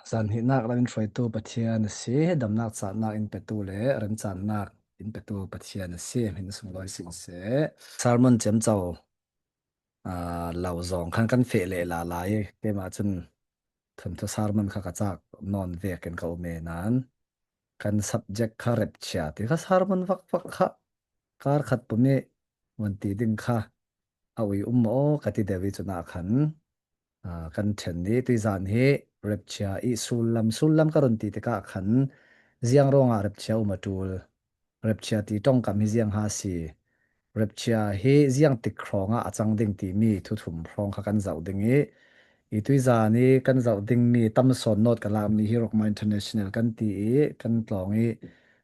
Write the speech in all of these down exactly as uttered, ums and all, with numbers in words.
Zan hihnak lam in hruaitu Pathian a si, damnak, cahnak in petu le remcannak in petu Pathian a si. Min sunglawi siseh. Sermon ciamco, aa, lo zawng khan kan feh leh lala i, keimah cun thunthu sermon kha ka cak nawn vekin ka um e nan. Kan subject kha rapture ti kha sermon vakvak kha kar khat pum i van ti ding kha a ui um maw ka ti deuh i cunah khan, aa, kan ṭhen i tuizan hi rapture i sullam, sullam ka run ti tikah khan ziang ruangah rapture um a ṭul, rapture ti ṭongkam hi ziang ha si, rapture hi ziang tik hrawngah a cang ding timi thuthum hrawng kha kan zoh ding i, i tuizan i kan zoh dingmi tam sawn note ka lakmi hi Rockma International kan ti i kan tlawng i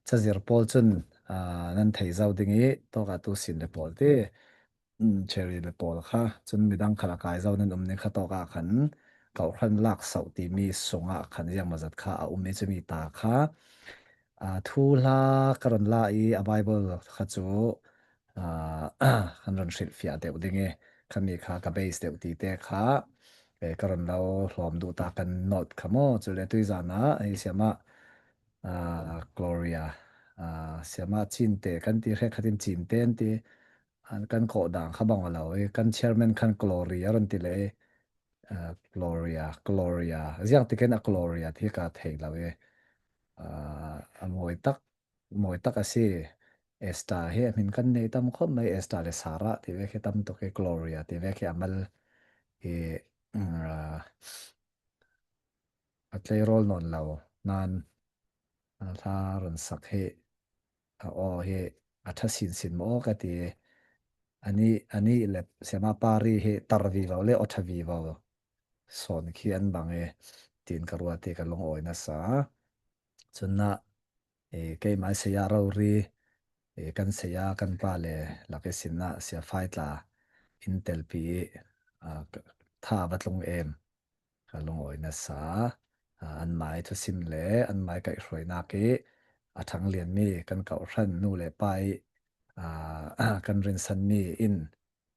cazir pawl cun, aa, nan thei zo ding i tawkah tu sin le pawl ti, um, Cherry le pawl kha cun midang khal a kai zo nan um ning kha tawkah khan kawhhran lak sauh timi sungah khan ziangmazat kha a um i cumi ta kha, aa, thuhla ka run la i a Bible kha cu, aa, kan run hrilhfiah deuh ding i khami kha ka base deuh ti te kha, eh, ka run lo hlawm duh ta kan note kha maw. Cule tuizan ah hei siamah, aa, Gloria, aa, siamah Cinte kan ti, hrekkhat in Cinte an ti, an kan kawh dang kha bang a lo i kan chairman khan Gloria run ti le i, aa, Gloria, Gloria, ziang tikin a Gloria ti ka thei lo i, aa, a mawi tak, mawi tak a si. Esther hi a hmin kan nei tam khawp mai, Esther le Sarah ti vek hi tam tuk i, Gloria ti vek hi a mal i, um, aa, a tleirawl nawn lo nan, a hla run sak hi, a aw hi a ṭha sinsin maw ka ti. Ani, ani le siama pari hi tar vivo le aw ṭha vivo sawn khi an bang i tin ka ruat i ka lungawi nasa. Cun ah, eh, keimah saya rori, eh, kan saya kan pa le lak i sinah sia fai tla in telpi i, ah, ka, tha va tlung em. Ka lungawi nasa, aa, anmai thusim le anmai kaihhruainak i a ṭhanglianmi kan kawhhran nu le pa i, aa, kan rinsanmi in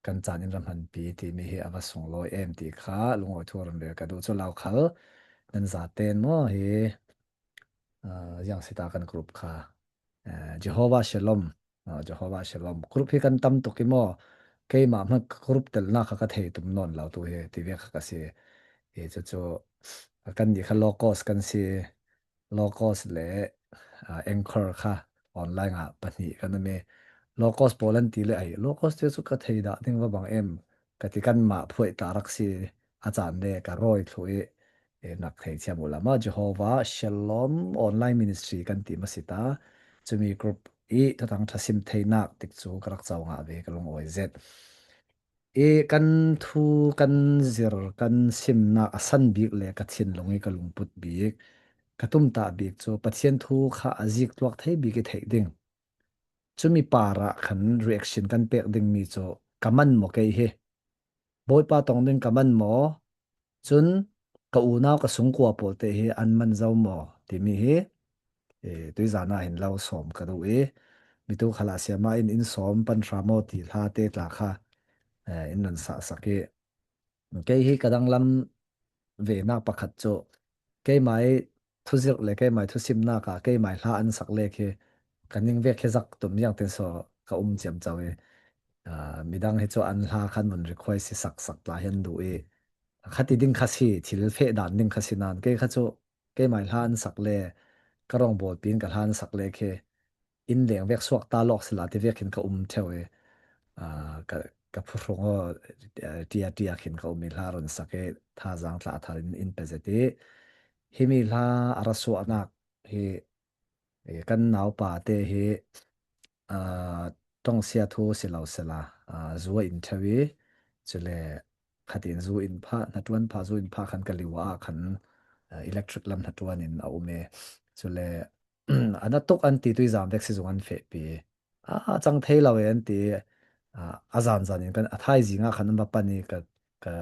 kan caan in ra hmanpi timi hi a va sunglawi em ti kha lungawi thu a run rel ka duh cu, lo khal nan zaten maw hi, aa, ziang si ta kan group kha, aa, Jehovah Shalom, aa, Jehovah Shalom group hi kan tam tuk i maw, keimah hmanh ka group telnak kha ka thei tum nawn lo tu hi ti vek kha ka si. I cucu kannih kha Logos kan si, Logos le, aa, Anchor kha online ah pahnih kan um i, Logos pawl an ti le ai, Logos te cu ka thei dah ding va bang em ka ti, kanmah phuai ta rak si, a caan le ka rawi thluh i, eh, nak thei thiam uh lama Jehovah Shalom Online Ministry kan ti maw si ta. Cumi group i Thuthang ṭha sim theinak tik cu ka rak co ngah ve, ka lungawi zet. I kan thu kan zir kan simnak a san bik le ka thinlung i ka lungput bik, ka tumtah bik cu Pathian thu kha a zik tluak thei bik i theih ding. Cumi parah khan reaction kan pek dingmi cu ka man maw kei hi? Bawipa tong ding ka man maw? Cun ka unau ka sungkua pawl te hi an man zo maw timi hi, eh, tuizan ah hin lo sawm ka duh i, mitu khalah siama in in sawm pan hra maw ti hla te tla kha, eh, in nan sahsak i, kei hi ka danglam venak pakhat cu keimai thuzirh le keimai thusimnak ah keimai hla an sak le khi ka ning vek khi zak tum ziangtin saw ka um ciamco i, aa, midang hi cu an hla khan vun request i sak, sak tla hi an duh i, kha ti ding kha si, thil feh dan ding kha si nan, kei kha cu keimai hla an sak le ka rawngbawlpi in ka hla an sak le khi in leng vek suak ta lawk sila ti vek khin ka um ṭheu i, aa, ka, ka phuhrung aw, aa, ṭia, ṭia khin ka um i hla run sak i, thazaang tla thar in, in pe zet i, himi hla a ra suahnak hi, i, kan naupa te hi, aa, ṭongsia thu si lo sila, aa, zu a in ṭheu i, cule khatin zu in phah, hnaṭuan phah, zu in phah khan ka liu ah khan, aa, electric lam hnaṭuan in a um i, cule a na tuk an ti, tuizan vek si zung an fehpi. A, a cang thei lo e an ti. A, a zan zan in kan, a thaizing ah khan an va pan i ka, ka,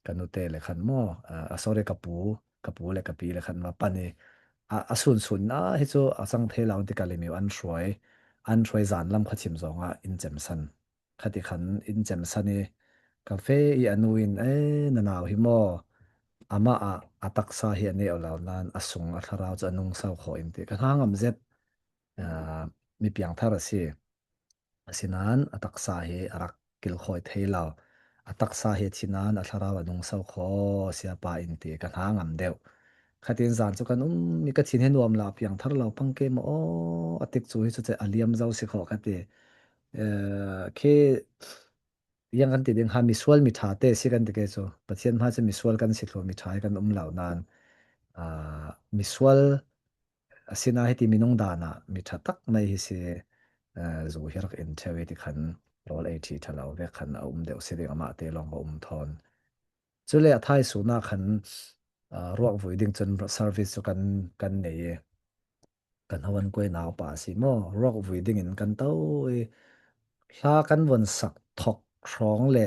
ka nute le khan maw, a, a, sorry, ka pu, ka pu le ka pi le khan an va pan i, a, a sun sun in, a, hi cu a cang thei lo an ti, ka limiu an hruai, an hruai zan lam kha chim zong ah in cemsan. Khati khan in cemsan i ka feh i a nu in, "E, na nau hi maw, amah a, a taksa hi a neh aw lo nan a sung a thlarau cu a nung so khaw in ti kan hang am zet. Aa, mi piangthar a si. Asinain a taksa hi a rak kilkhawi thei lo. A taksa hi a thi nan a thlarau a nung so khaw siapa in ti kan hang am deuh. Khatin zan cu kan um i ka thin hi nuam lo, piangthar lo pang ke maw aw, a tik cu hi cu a liam zo si khaw ka ti. Aa, khi ziang kan ti ding ha, misual miṭha te si kan ti ke cu. Pathian hmai cu misual kan si thluh, miṭha hi kan um lo nan, aa, misual asinain hiti minung dan ah miṭha tak nei hi si, aa, zu hi rak in ṭheu i ti khan rawl ei ṭhi ṭha lo vek khan a um deuh si ding, amah te lawng a um thawn. Cule a thaisun ah khan, aa, ruak vui ding cun service cu kan, kan nei i kan hawan kuai naupa a si maw, ruak vui dingin kan to i hla kan von sak thawk hrawng le,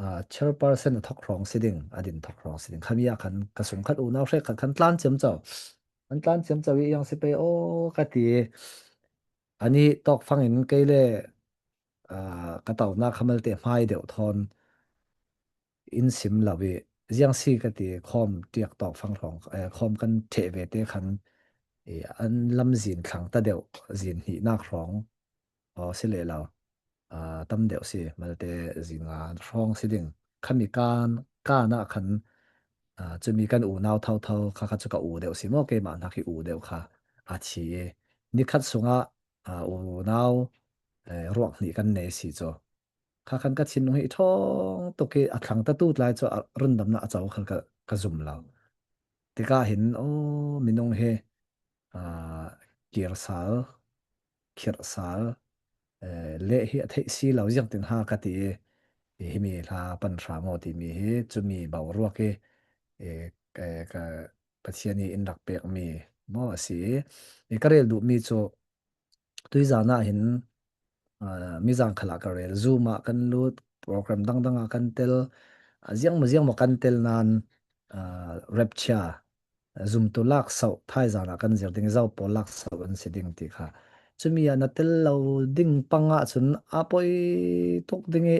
aa, chairperson a thawk hrawng si ding, a din thawk hrawng si ding. Khami ah khan ka sungkhat unau hrekkhat khan tlan ciamco, an tlan ciamco i iang si pei aw ka ti. Ani tawk fangin kei le, aa, ka tonak kha malte hmai deuh thawn in sim lo i, ziang si ka ti, khawm ṭiak tawk fang hrawng, eh, khawm kan ṭheh ve te khan, eh, an lam zin thlang ta deuh, zin hnihnak hrawng aw si leh lo, aa, tam deuh si, malte zin nga hrawng si ding. Khami kan, kan ah khan, aa, cumi kan unau thotho kha, kha cu ka u deuh si maw, keimah hnak hi u deuh kha a thi i, nikhat sungah, aa, unau, eh, ruak hnih kan nei si cu. Kha khan ka thinlung hi i ṭhawng tuk i, a thlangtatu tlai cu a rundamnak a co khal ka, ka zum lo. Tikah hin, aw, minung hi, aa, kir sal, khirh sal, eh, leh hi a theih si lo ziangtin ha ka ti i, i himi hla pan hram aw timi hi cumi boruak i, i, eh, ka Pathian i in rak pekmi maw a si i, i ka rel duhmi cu, tuizan ah hin, aa, mizan khal ah ka rel, Zoom ah kan lut, program dangdang ah kan tel, aa, ziangmaw ziangmaw kan tel nan, aa, rapture, zumtu laksoh, thaizan ah kan zir ding, zo pawl laksoh an si ding ti kha. Cumi ah na tel lo ding pang ah cun a poi tuk ding i,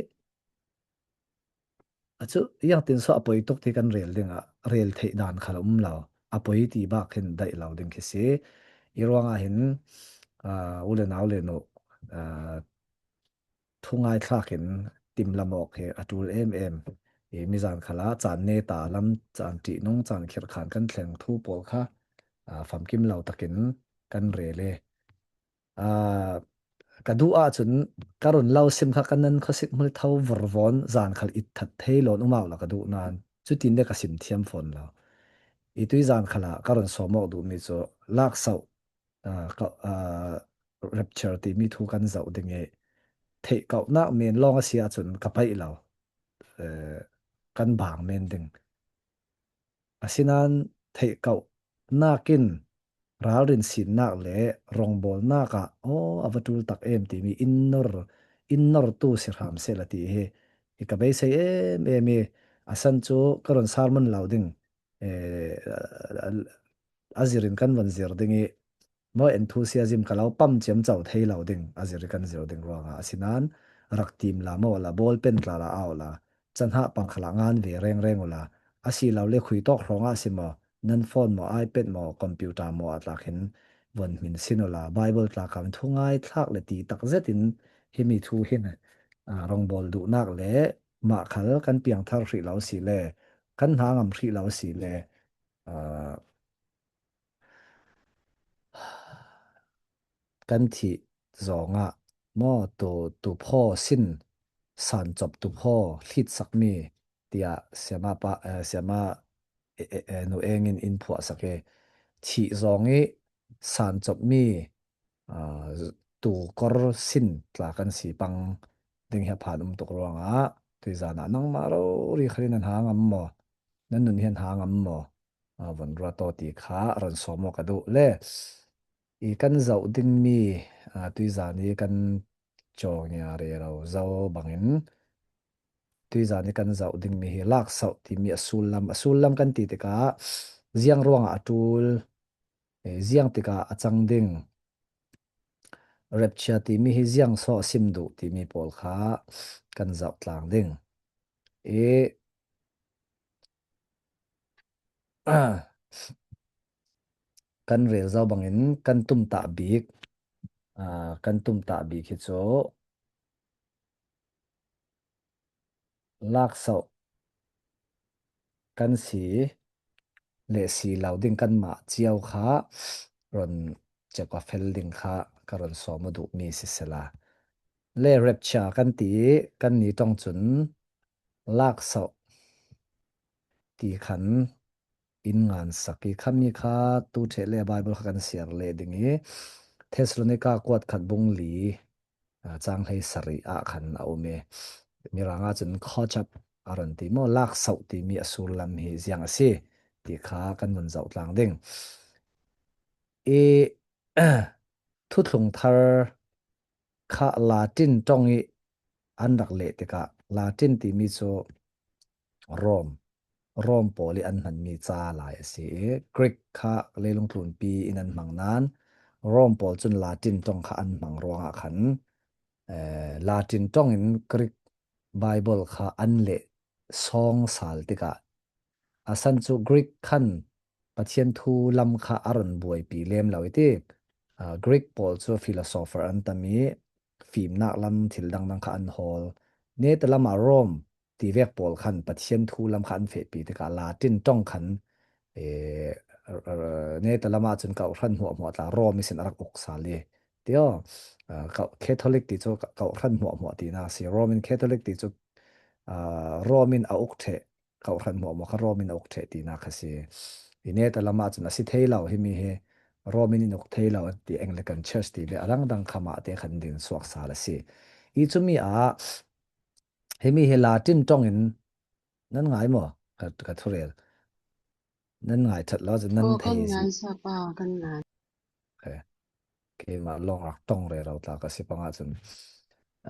a cu, iangtin so a poi tuk ti kan rel ding ah, rel theih dan khal a um lo. A poi ti bak hin daih lo ding khi si. I ruangah hin, aa, u le nau le nu, aa, thungai thlak in timlam awk hi a ṭul em em. I mizan khal ah caan neta lam, caan ṭihnung, caan khirh khan kan thleng thu pawl kha, aa, famkim lo takin kan rel i, aa, ka duh ahcun ka run lo sim kha kan nan khuasik hmul tho vorvawn zan khal itthat thei lo um lo ka duh nan cutin le ka sim thiam fawn lo. I tuizan khal ah ka run sawm awk duhmi cu laksoh, aa, ka, aa, rapture timi thu kan zoh ding i theih kauhnak men lawng a si ahcun ka paih lo, eh, kan bang men ding. Asinain theih kauhnak in ralrin sinnak le rawngbawlnak ah, aw, a va ṭul tak em timi in nor, in nortu si hram seh la ti hi, hi ka beisei em em i, a san cu ka run sermon lo ding, eh, a, a, a zirin kan von zir ding i, maw enthusiasm ka lo pam ciamco thei lo ding, a zir i kan zir ding ruangah. Asinain rak tim la maw la, ball pen tla la au la, canhah pang khal ah ngan ve rengreng ula, a si lo le khui tawk hrawngah a si maw, nan phone maw, iPad maw, computer maw ah tlak hin von hmin sin ula, Bible tlak ah thungai thlak le ti tak zetin himi thu hin, aa, rawngbawl duhnak le mah khal kan piangthar hrih lo si le, kan hnangam hrih lo si le, aa, kan thih zongah maw, tu, tu phaw sin, san cop tu phaw hlitsakmi tiah siama pa, eh, siama, eh, eh, eh, nu Eng in in phuahsak i, thih zong i san copmi, aa, tu kor sin tla kan si pang ding hi a phan um tuk ruangah tuizan ah nangmah rori khal in nan hang am maw? Nan nun hi an hang am maw? Aa, von ruat aw ti kha ron sawm aw ka duh le. I kan zoh dingmi, aa, tuizan i kan cawng i a rero zo bangin tuizan i kan zoh dingmi hi laksoh timi a sullam, a sullam kan ti tikah ziang ruangah a ṭul, eh, ziang tikah a cang ding, rapture timi hi ziang so a sim duh timi pawl kha kan zoh tlang ding. I kan rel zo bangin kan tumtah bik, aa, kan tumtah bik hi cu laksauh kan si le si lo ding kanmah cio kha ron cek a fel ding kha ka ron sawm a duhmi sisela, le rapture kan ti i kan ni tong cun laksauh ti khan in ngansak i khami kha tu ṭheh le Bible kha kan siar leh ding i Thessalonika kuat khat bung li, aa, cang hlei sarih ah khan a um i Mirang ah cun caught up a run ti maw, laksauh timi a sullam hi ziang a si ti kha kan vun zoh tlang ding i Thuthlung Thar kha Latin ṭong i an rak leh tikah Latin timi cu Rome, Rome pawl i an hmanmi ca lai a si i Greek kha leilung tlunpi in an hmang nain Rome pawl cun Latin ṭong kha an hmang ruangah khan, eh, Latin ṭong in Greek Bible kha an leh sawng sal tikah a san cu Greek khan Pathian thu lam kha a run buaipi lem lo i ti. Aa, Greek pawl cu philosopher an tam i fimnak lam thil dangdang kha an hawl. Neta lamah Rome ti vek pawl khan Pathian thu lam kha an fehpi tikah Latin ṭong khan, ee, neta lamah cun kawhhran hmuahhmuah tla Rome ihsin a rak uk sal i tio. Aa, kau-, Catholic ti cu ka-, kawhhran hmuahhmuah tinak a si. Roman Catholic ti cu, aa, Rome in a uk ṭheh, kawhhran hmuahhmuah kha Rome in a uk ṭheh tinak kha si. I neta lamah cun a si thei lo, himi hi Rome in in uk thei lo an ti, Anglican Church ti ve a dangdang kha mah te khan din suak sal a si. I cumi ah himi hi Latin ṭong in nan ngai maw? Ka, ka thurel. Nan ngai ṭhat lo cun nan Aw, kan thei a si. Ngai, sapa, kan ngai. Okay. Keimah lawng rak ṭong rero tla ka si pangah cun,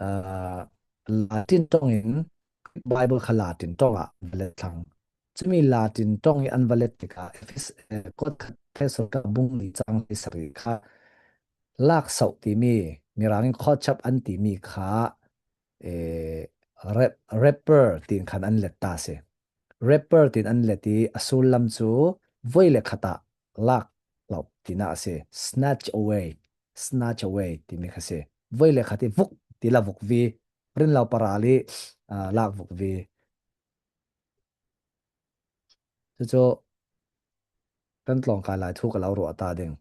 aa, Latin ṭong in Bible kha Latin ṭong ah va let thlang. Cumi Latin ṭong i an va let tikah Efes-, eh, kuat khat Thessalonika bung li cang hlei sarih kha laksauh timi, Mirang in caught up an timi kha, eh, rap-, rapture tiin khan an let ta si. Rapture tiin an let i a sullam cu voi le khat ah lak lo tinak a si. Snatch away, snatch away timi kha si. Voi le khat i vuk ti la vuk vi, rin lo paral i, aa, lak vuk vi. Cucu kan tlawngkai lai thu ka lo ruah ta ding.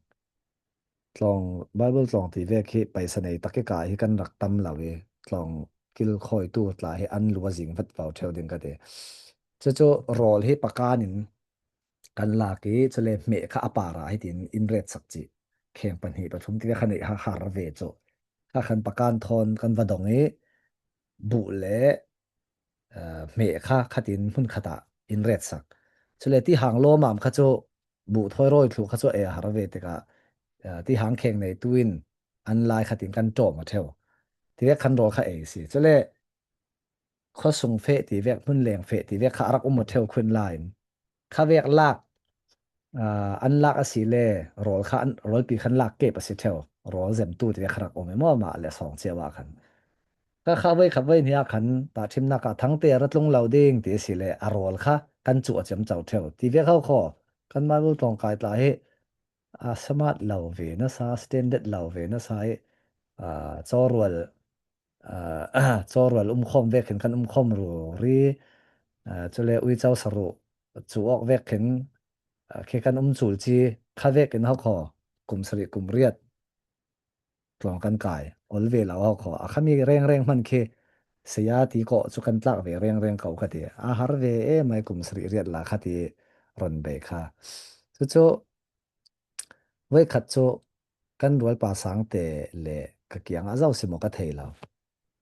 Tlawng, Bible tlawng ti vek hi paisa nei tak i ka hi kan rak tam lo i tlawng kilkhawitu tla hi an lu a zing vat vo ṭheu ding ka ti. Cucu rawl hi pakan in kan lak i cule hmeh kha a par ah hitin in retsak cih kheng pahnih pathum ti ve kha neih ha har ve cu. Kha khan pakan thawn kan va dong i buh le aa, hmeh kha khatin hmun khat ah in retsak. Cule tihang lawmam kha cu buh thawi rawi thluh kha cu ei a har ve tikah, aa, tihang kheng neitu in an lai khatin kan ṭawm a ṭheu. Tivek khan rawl kha ei si. Cule khuasung feh tivek, hmun leng feh tivek kha a rak um a ṭheu khun lai in kha vek lak, aa, an lak a si le rawl kha an, rawlpi khan lak kep a si ṭheu. Rawl zemtu tivek kha rak um i maw mah le sawng cio ah khan. Kha kha voi khat voi hnih ah khan tahṭhimnak ah thangte a ra tlung lo ding ti a si le a rawl kha kan cuh a ciamco ṭheu. Tivek ho khaw kan Bible tlawngkai tla hi a smart lo ve nasa, standard lo ve nasa i, aa, cawrual, aa, cawrual umkhawm vekin kan umkhawm ruri, aa, cule uico saruh cu awk vekin, aa, khi kan um cul ci kha vekin ho khaw kum sarih kum riat tlawng kan kai. Ol ve lo ho khaw a khami rengreng hman khi saya ti kawh cu kan tlak ve rengreng ko kha ti. A har ve e mai kum sarih riat la kha ti ron bei kha. Cucu voi khat cu kan rualpa sangte le ka kiangah zo si maw ka thei lo.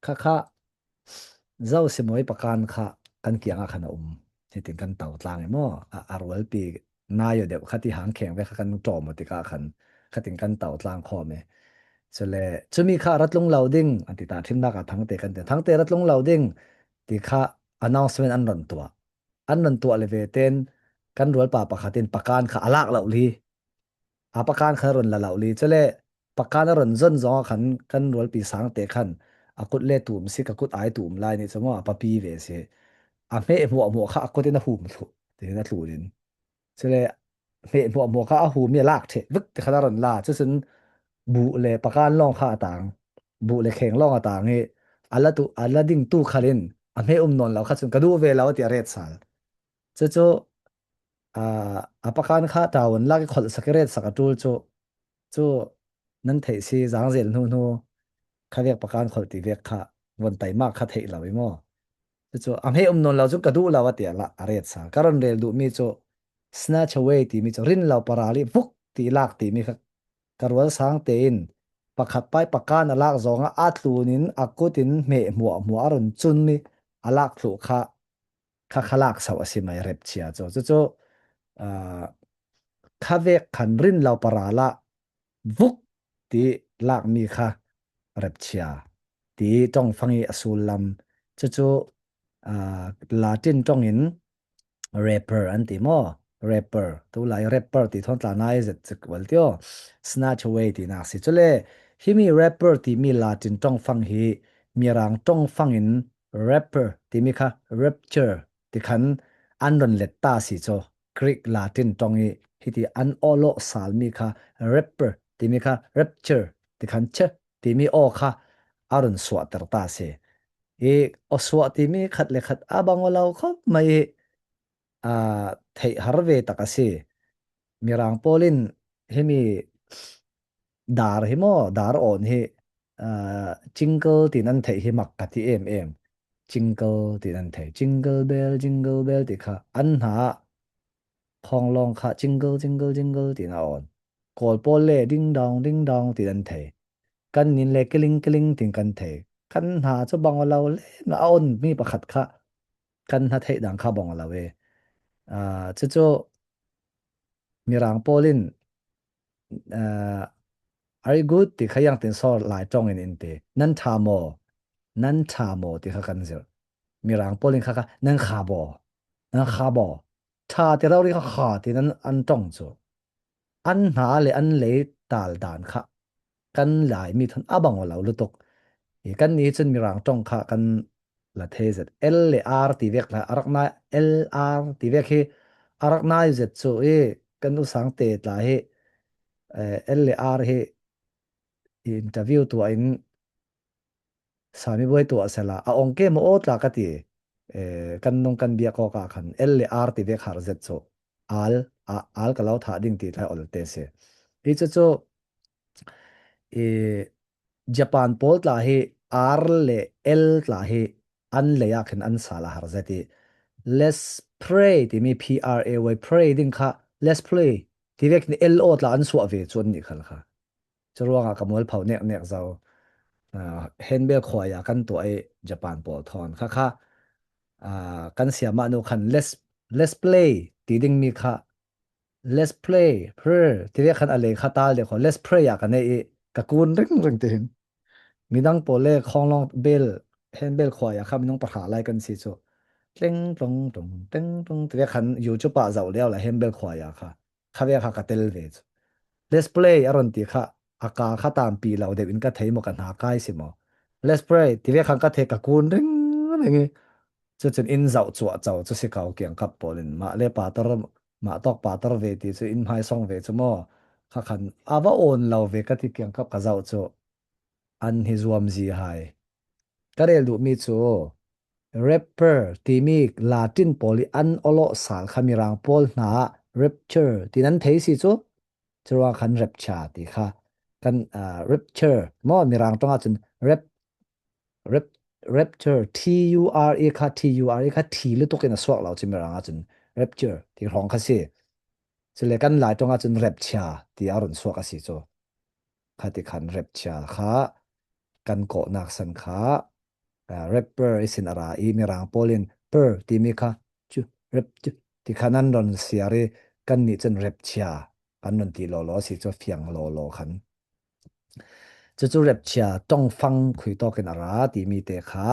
Kha kha zo si maw i pakan kha kan kiangah khan a um. Hitin kan to tlang i maw? A, a rualpi nai aw deuh kha tihang kheng ve kha kan ṭawm aw tikah khan khatin kan to tlang khawm i. Cule cumi kha a ra tlung lo ding an ti ta, ṭhimnak ah thangte kan ti. Thangte ra tlung lo ding ti kha announcement an ron tuah. An ron tuah le ve ten kan rualpa pakhat in pakan kha a lak lo li. A pakan kha a ron la lo li. Cule pakan a ron zon zong ah khan kan rualpi sangte khan a kut le tum si, ka kut ai tum lai nih cu maw a papi ve si. A hmeh hmuahhmuah kha a kut in a hum thluh. Tiin a tlu in. Cule hmeh hmuahhmuah kha a hum i a lak ṭheh vek ti khan a rawn la. Chuchun buh le pakan lawng kha a tang, buh le kheng lawng a tang i a la tu, a la ding tu khalin a hmeh um nawn lo kha chun ka duh ve lo a ti a retsal. Chu chu, a, a pakan kha ṭaun lak i khawlhsak i retsak a ṭul chu, chu nan theih si, zangzel hnu hnu kha vek pakan khawlh ti vek kha vawn taimak kha theih lo i maw? Chu chu a hmeh um nawn lo chu ka duh lo a ti a la a retsa. Ka rawn rel duhmi chu snatch away timi chu rin lo paral i vuk ti lak timi kha ka rual sang tein pakhat pai pakan a lak zawnga a tlunin a kutin hmeh hmuahhmuah a rawn chun mi a lak thluh kha kha kha lak sauh a si mai, rapture chu. Chu chu, a, kha vek khan rin lo parala vuk ti lak mi kha rapture ti ṭawng fang i a sul lam. Chu chu, a, Latin ṭawngin raper an ti maw? Raper. Tulai rapper ti thawn tla nai zet chik wal ti aw. Snatch away ti nak si. Chule, himi raper timi Latin ṭawng fang hi Mirang ṭawng fangin raper timi kha rapture ti khan an rawn let ta si chu. Greek Latin ṭawng i hiti an awlawh sal mi kha raper timi kha rapture ti khan che timi aw kha a rawn suahter ta si. I aw suah timi khat le khat a bang aw lo khawp mai i, a, theih har ve tak a si. Mirang pawlin himi dar hi maw, dar awn hi, a, jingle tiin an theih hi mak ka ti em em. Jingle tiin an theih. Jingle bell, jingle bell ti kha an hna, khawnglawng kha jingle, jingle, jingle tiin a awn. Kawl pawl le ding dong, ding dong tiin an thei. Kan nin le kiling, kiling tiin kan thei. Kan hna chu bang aw lo le na a awn mi pakhat kha kan hna theih dan kha bang aw lo e. A, chu chu Mirang pawlin, a, are you good ti kha iang tin saw lai ṭawngin in ti. Nan ṭha maw? Nan ṭha maw ti kha kan zir. Mirang pawlin kha kha nan kha baw? Nan kha baw? Ṭha ti rori kha kha ti nan an ṭawng chu. An hna le an lei tal dan kha kan lai mi thawn a bang aw lo lutuk. I kan ni chun Mirang ṭawng kha kan la thei zet. L le R ti vek la a rak nai, L R ti vek hi a rak nai zet chu i kan u sang te tla hi, eh, L le R hi i interview tuah in Sami buai tuah sela a awng ke maw aw tla ka ti. Eh, kan nung kan biak awk ah khan L le R ti vek har zet chu al, a, al ka lo thah ding ti tla awl te si. I chu chu, i Japan pawl tla hi R le L tla hi an lei ah khin an sal a har zet i. Let's pray timi P R A Y, pray ding kha, let's pray ti vek ni L aw tla an suah ve chu an nih khal kha. Chu ruangah ka mualpho nek nek zo. A, handbell khuaia kan tuah i Japan pawl thawn kha kha, a, kan siamah nu khan let's, let's play ti ding mi kha let's play, prayer ti vek khan a lei kha tal deuh khaw, let's pray ah ka nei i ka kun ring ring ti hin. Midang pawl le khawnglawng bell, handbell khuaia kha minung pahra lai kan si chu. Tleng tlong tlong, tleng tlong ti vek khan YouTube ah zauh liau la handbell khuaia kha. Kha vek kha ka tel ve chu. Let's play a rawn ti kha, a ka kha tampi lo deuh in ka thei maw, ka hna kai si maw. Let's pray ti vek khan ka thei, ka kun ring ring i. Chu chun in zauh chuah chau chu si kau kiang kap pawlin mah le patar, mah tawk patar ve ti chu in hmai sawng ve chu maw. Kha khan a va awn lo ve ka ti kiang kap ka zauh chu an hi zuam zi hai. Ka rel duh mi chu rapper timi Latin pawl i an awlawh sal kha Mirang pawl hna rapture ti nan thei si chu. Churuang khan rapture ti kha kan, ah, rapture maw, Mirang ṭawngah chun rap, rap, rapture, T U R E kha, T U R E kha thi lutukin a suak lo chu Mirangah chun rapture ti hrawng kha si. Chule kan lai ṭawngah chun rapture ti a rawn suak a si chu. Khati khan rapture kha kan kawhnak san kha, ah, rapper i sin a ra i Mirang pawlin per timi kha chu, rap chu ti kha nan rawn siar i kan nih chun rapture kan rawn ti law law si chu, fiang law law khan. Chu chu rapture ṭawng fang khui tawkin a ra timi te kha,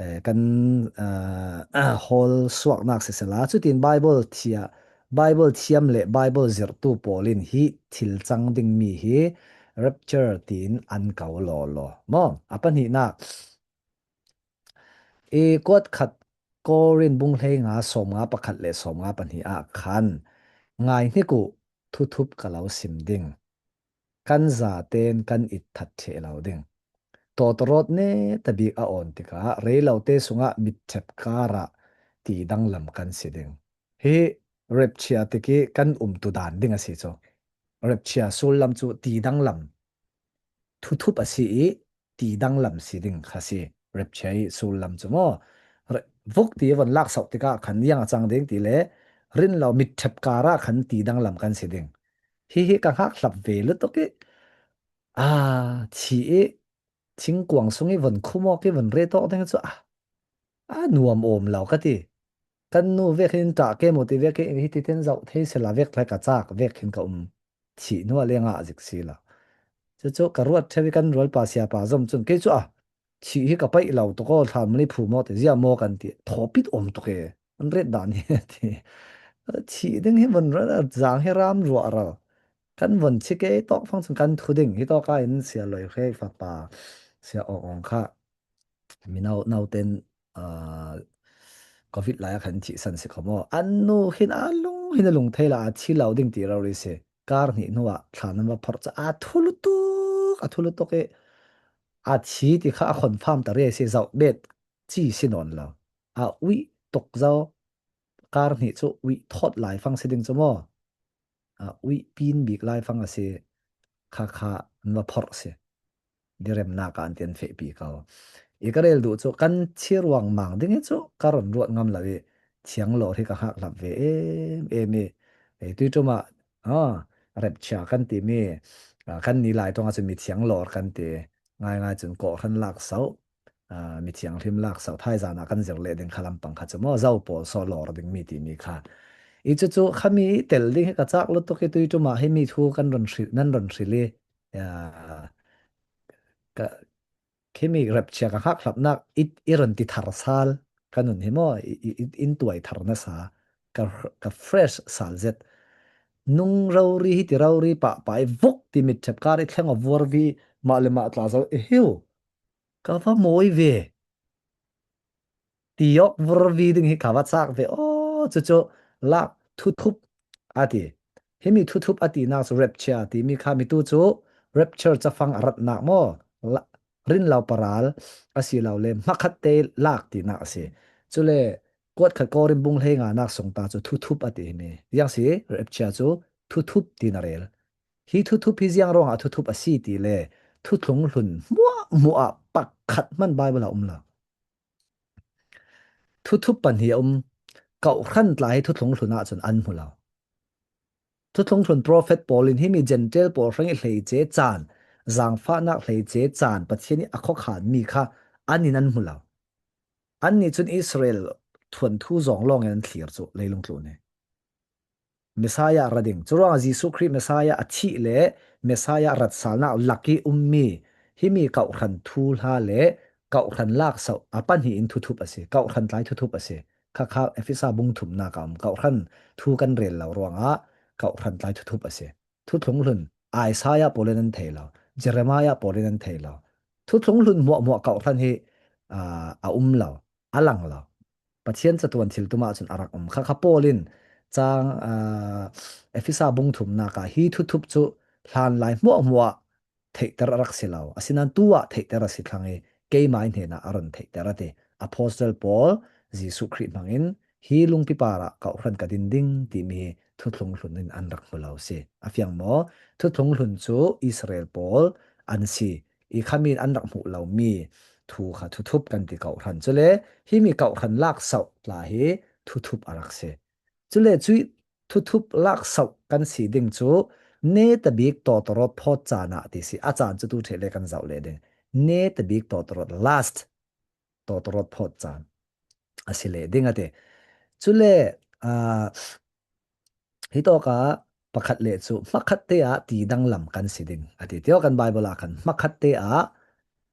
eh, kan, ah, hawl suaknak sisela, chutin Bible thia, Bible thiam leh Bible zirhtu pawlin hi thil chang ding mi hi rapture tiin an ko law law maw? A pahnihnak, i kuat khat Korin bung hleinga sawmnga pakhat leh sawmnga pahnih ah khan Ngai hnik uh, thuthup ka lo sim ding. Kan zaten kan itthat ṭheh lo ding. Tawtawrawt netabik a awn tikah reilote sungah mitṭhep karah tidanglam kan si ding. Hi rapture tikih kan umtu dan ding a si cu. Rapture sullam cu tidanglam, thuthup a si ih, tidanglam si ding kha si. Rapture ih sullam cu maw? Vuk ti von laksauh tikah khan ziang a cang ding ti le rinlo mitṭhep karah khan tidanglam kan si ding. Hihi ka hngakhlap ve lutuk ih, aa, thi ih, thingkuang sung ih von khum awk ih von ret awk ding cu, a, a nuam awm lo ka ti. Kan nu vek hin ṭah ke maw ti vek ih, hiti ten zoh thei sila vek tlai ka cak vek hin ka um. Thih hnuah le ngah zik si lo. Cucu ka ruat ṭheu ih kan rualpa siapa zom cun kei cu, a, thih hi ka paih lo tuk aw, thlan mali phu maw ti zia maw kan ti. Thawpit awm tuk e. An ret dan hi a ti. Thih ding hi von ral, zang hi ram ruah ral. Kan von chik e tawk fang cun kan thu ding. Hi tawk ah in sia loi hre fapa, sia awng awng kha. Mino nauten, aa, covid lai ah khan thihsan si kho maw? An nu hin a lung hin a lung thei la, a thi lo ding ti rori si. Kar hnih hnuah thlan an va phorh caah a thu lutuk, a thu lutuk ih a thi ti kha a khonfam ta ria si, zoh bet ci si nawn lo. A uih tuk zo, kar hnih cu uih thawt lai fang si ding cu maw? A uih pin bik lai fang a si, kha kha an va phorh si. Diremnak ah an ti an fehpi ko. I ka rel duh cu kan thi ruangmang ding ih cu ka run ruat ngam lo ih thianglawr hi ka hngakhlap ve em em ih, ei, tui ṭum ah, aa, rapture kan timi, aa, kan ni lai ṭong ah cu mi thianglawr kan ti. Ngaingai cun kawhhran laksauh, aa, mi thianghlim laksauh thaizan ah kan zir leh ding kha lampang kha cu maw, zo pawl saw lawr dingmi timi kha. I cucu khami tel ding hi ka cak lutuk ih tui ṭum ah himi thu kan run hrilh, nan run hrilh ih, aa, ka, khimi rapture ka hngakhlapnak i, i run ti thar sal ka nun hi maw, i, i, i, in tuai thar nasa, ka, ka fresh sal zet. Nung rori hi ti rori pahpah ih vuk ti mitṭhep kar ih thleng aw vuarvi mah le mah tla zo i hiu. Ka va mawi ve. Ti awk vurvi ding hi ka va cak ve. Aw, cucu lak thuthup a ti. Himi thuthup a tinak cu rapture timi kha mi tu cu rapture cafang a ratnak maw? La-, rinlo paral a si lo le hmakhatte lak tinak a si. Cule kuat khat Korin bung hleinganak sungta cu thuthup a ti himi. Ziang si rapture cu thuthup ti na rel. Hi thuthup hi ziang ruangah thuthup a si ti le thuthlung hlun hmuahhmuah ah pakhat hman Baibal ah um lo. Thuthup pahnih a um. Kawhhran tla hi thuthlung hlun ah cun an hmu lo. Thuthlung hlun profet pawl in himi Gentile pawl hrang ih hleice caan, zaangfahnak hleice caan, Pathian ih a khuakhanmi kha an in an hmu lo. Annih cun Israel thuanthu zawng lawngin an thlir cu leilung tlun hi. Messiah ra ding. Curuangah Jesuh Khrih Messiah a thih le Messiah ratsalnak lak ih ummi himi kawhhran thuhla le kawhhran laksauh a pahnih in thuthup a si. Kawhhran tlai thuthup a si. Khakha Efesa bung thumnak a um. Kawhhran thu kan rel lo ruangah kawhhran tlai thuthup a si. Thuthlung hlun Isaiah pawl in an thei lo. Jeremiah pawl in an thei lo. Thuthlung hlun hmuahhmuah kawhhran hi, aa, a um lo. A lang lo. Pathian catuan thil tumah cun a rak um. Khakha Paul in cang, aa, Efesa bung thumnak ah hi thuthup cu hlanlai hmuahhmuah theihter a rak si lo. Asinain tu ah theihter a si thlang ih keimai hnenah a run theihter a ti. Apostle Paul, Jesuh Khrih hmangin hi lungpi parah kawhhran ka din ding timi thuthlung hlun in an rak hmu lo si. A fiang maw? Thuthlung hlun cu Israel pawl an si. I khami in an rak hmuh lomi thu kha thuthup kan ti kawhhran. Cule himi kawhhran laksauh tla hi thuthup a rak si. Cule cuih thuthup laksauh kan si ding cu netabik tawtawrawt phawt caan ah ti si. A caan cu tu ṭheh le kan zoh leh ding. Netabik tawtawrawt, last tawtawrawt phawt caan a si leh ding a ti. Cule, aa, hitawkah pakhat le cu hmakhatte ah tidanglam kan si ding a ti. Tiawkan Baibal ah khan hmakhatte ah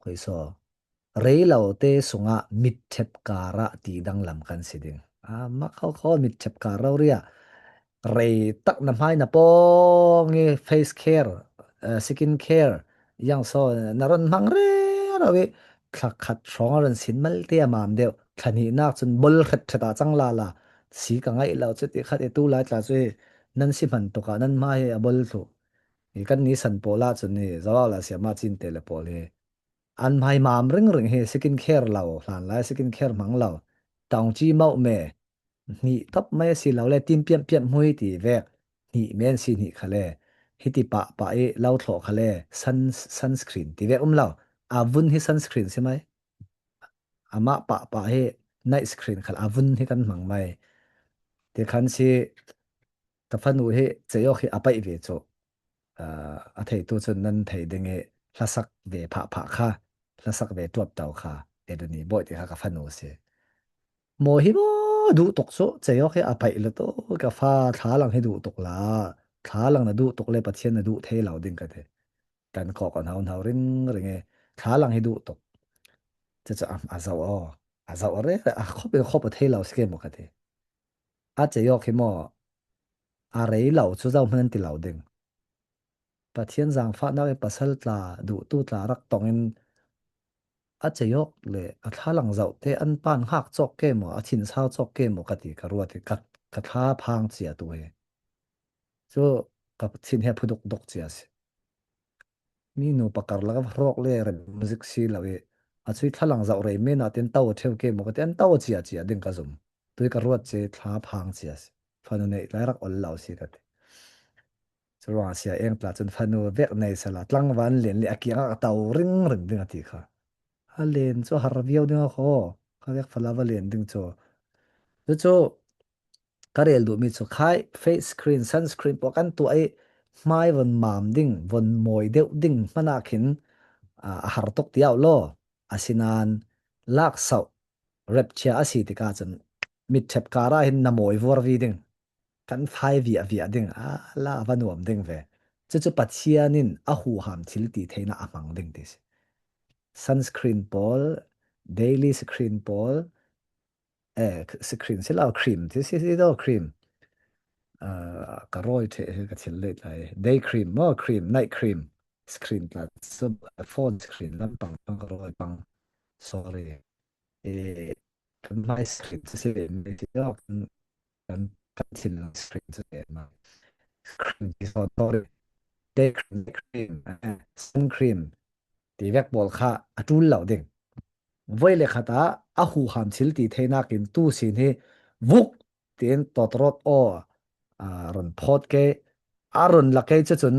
khuisaw reilote sungah mitṭhep karah tidanglam kan si ding. Aa, mak khokho mitṭhep kar rori ah rei tak na hmai na pawng ih face care, eh, skin care, ziang saw na run hmang rero ih thla khat hrawng a run sin malte a mam deuh. Thla hnihnak cun bol hret hret ah cang lala si ka ngaih lo cu ti khat ih tu lai tla cu hi nan si hman tukah nan hmai hi a bol thluh. I kan nisan pawl ah cun i zawau la siama cinte le pawl hi an hmai mam ringring hi, skin care lo hlan lai, skin care hmang lo, tawngci mauh me, hnih tawp mai a si lo le, tim piampiam hmui ti vek, hnih men si hnih kha le, hiti pahpah i lo thlawh kha le, sun, sunscreen ti vek um lo. A vun hi sunscreen si mai. Amah pahpah hi night screen khal a vun hi kan hmang mai. Ti khan si ka fanu hi ceiawk hi a paih ve cu, aa, a theitu cun nan thei ding i hlasak ve phahphah kha, hlasak ve tuapto kha, Edeni bawi ti kha ka fanu si. Maw hi maw duh tuk cu, ceiawk hi a paih lutuk, ka fa thlalang hi duh tuk la, thlalang na duh tuk le Pathian na duh thei lo ding ka ti. Kan kawk a hno hno ringring i thlalang hi duh tuk. Cucu a, a zoh aw, a zoh a rere, a khop in khop a thei lo si ke maw ka ti. A ceiawk hi maw, a rei lo cu zohman an ti lo ding. Pathian zaangfahnak i pasal tla, duhtu tla rak tong in a ceiawk le a thlalang zoh te an pan hngak cawk ke maw, a thinsau cawk ke maw ka ti ka ruat i ka, ka thla phang cia tu hi. Cu ka thin he phu dukduk cia si. Mi nu pakar lak a va hrawk le rem zik si lo i a cui thlalang zoh rei men ah tin to a ṭheu ke maw ka ti, an to a cia cia ding ka zum. Tui ka ruat cia i thla phang cia si. Fanu neih lai rak ol lo si ka ti. Curuangah sia eng tla cun fanu vek nei sala tlangval len le a kiangah ka to ringring ding a ti kha. A len cu har viau ding a khaw. Kha vek fala va len ding cu. Cucu ka rel duhmi cu khai face cream, sunscreen pawl kan tuah i hmai von mam ding, von mawi deuh ding hmanah khin, aa, a har tuk tiau law. Asinain lak sauh, rapture a si tikah cun mitṭhep kar ah hin na mawi vuarvi ding. Kan fai viahviah ding, a la a va nuam ding ve. Cucu Pathian in a huham thil ti theinak a hmang ding ti si. Sunscreen pawl, daily screen pawl, eh, screen si lo, cream ti si si do, cream. Ah, ka rawi ṭheh hi ka thil leh lai. Day cream maw, cream, night cream. Screen tla cu phone screen lampang pang ka rawi pang. Sorry. Eh, kan hmai screen cu si ve mi ti lo, kan, kan, kan thinlung screen cu si ve ma. Cream ti sawn, sorry. Day cream, night cream, eh, sun cream ti vek pawl kha a ṭul lo ding. Voi le khat ah a huham thil ti theinak in tu sin hi vuk tiin tawtrawt aw, aa, run phawt ke, a run la ke cucun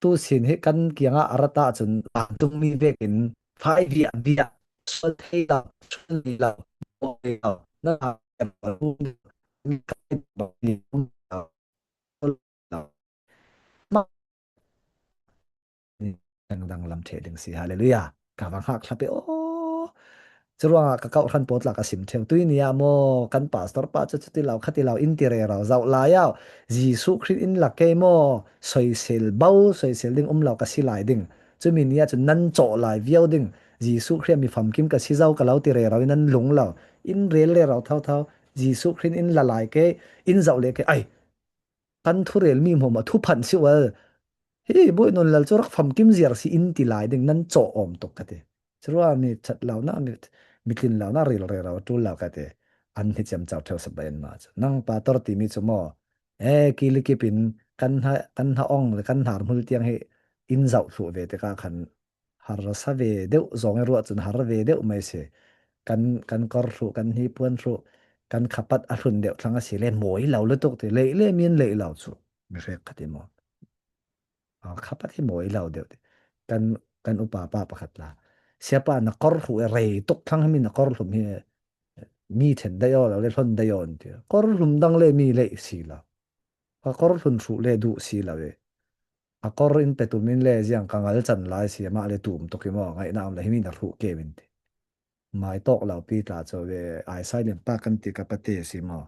tu sin hi kan kiangah a rat ahcun vantung mi vekin fai viahviah, sual thei lo, ṭhul lo, bawh lo, na dangdang lam ṭheh ding si. Hallelujah. Ka va hngak thlap i aw. Curuangah ka kauh hran pawl tla ka sim ṭheu. Tui ni ah maw, kan pastor pa cu cuti lo, khati lo in ti rero zoh lai au. Jesuh Khrih in lak kei maw, soisel bo, soisel ding um lo ka si lai ding. Cumi ni ah cun nan cawh lai viau ding. Jesuh Khrih mi famkim ka si zo ka lo ti rero i nan lung lo. In rel rero thotho. Jesuh Khrih in la lai kei, in zoh le kei. Ai, kan thurel mi hmuahhmuah thu phanh si ual. Hi, Bawi Nun Lal cu rak famkim ziar si in ti lai ding nan cawh awm tuk ka ti. Curuangah mi ṭhat lo na, mi, mi tlin lo na, ril rero a ṭul lo ka ti. An hi ciamco ṭheu sabai anmah cu. Nang pastor timi cu maw, eh, kilikip in kan hna, kan hna ong le kan hnar hmul tiang hi in zoh thluh ve tikah khan harsa ve deuh zong i ruah cun har ve deuh mai si. Kan, kan kor hruh, kan hnipuan hruh, kan khapat a hlun deuh thlang a si le mawi lo lutuk ti, leih le min leih lo cu mi hrek khat i maw. A, khapat hi mawi lo deuh ti. Kan, kan upa pa pakhat la, "Siapa, na kor hruh i rei tuk thlang hi, mi na kor hlum hi, mi ṭhen dai aw lo le hlon dai aw," an ti. Kor hlum dang le mi leih si lo. Ka kor hlun hruh le duh si lo i. A kor in petum in le ziang ka ngal can lai si, amah le tum tuk i maw, ngaihnak um le himi na hruh keu in ti. Mai tawk lo pi tla cu ve, ai sai len pa kan ti ka pate si maw.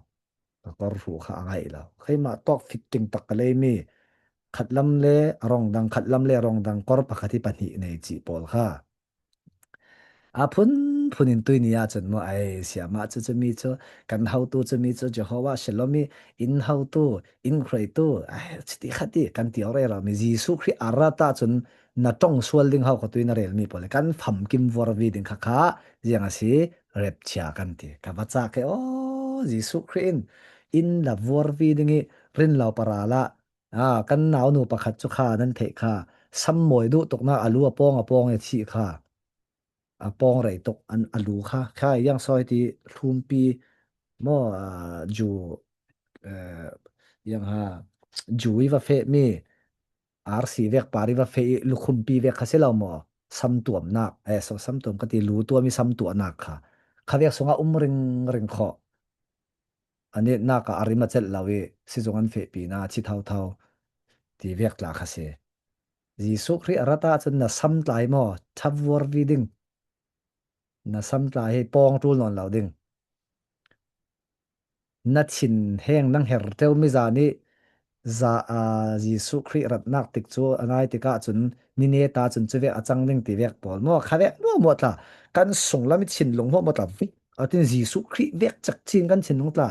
Ka kor hruh kha a ngaih lo. Keimah tawk fitting tak ka lei mi. Khat lam le a rong dang, khat lam le a rong dang, kor pakhat hi pahnih nei cih pawl kha. A phunphun in tui ni ah cun maw, ai, siamah cu cumi cu, kan hotu cumi cu, Jehovah Shalom i in hotu, in hruaitu, ai, cuti khat i kan ti awk rero mi, Jesuh Khrih a rat ahcun na ṭong sual ding ho kha tui na rel mi pawl le kan famkim vuarvi ding kha kha, ziang a si, rapture kan ti. Ka va cak i, aw, Jesuh Khrih in in la vuarvi ding i, rin lo para la, a, kan naunu pakhat cu kha nan theih kha, sam mawi duh tuknak a lu a pawng a pawng i thih kha, a pawng rei tuk an a lu kha, kha yang sawi ti hlumpi maw, a, ju, eh, yang ha, ju i va fehmi, arsi vek par i va feh i lukhumpi vek kha si lo maw? Samtuamnak, eh, so samtuam ka ti, lu tuam i samtuahnak kha, kha vek sungah um ringring khawh. A netnak ah a rim a celh lo i sizung an fehpi na, a thi thotho ti vek tla kha si. Jesuh Khrih a rat ahcun na sam tla hi maw, thavuar vi ding. Na sam tla hi pawng ṭul nawn lo ding. Na thin heng nang her ṭeu mi zan i za, aa, Jesuh Khrih ratnak tik cu a ngai tikah cun ni ne ta cun cuvek a cang ding ti vek pawl maw? Kha vek muahmuah tla, kan sunglam i thinlung muahmuah tla vik a tin Jesuh Khrih vek cekcin kan thinlung tla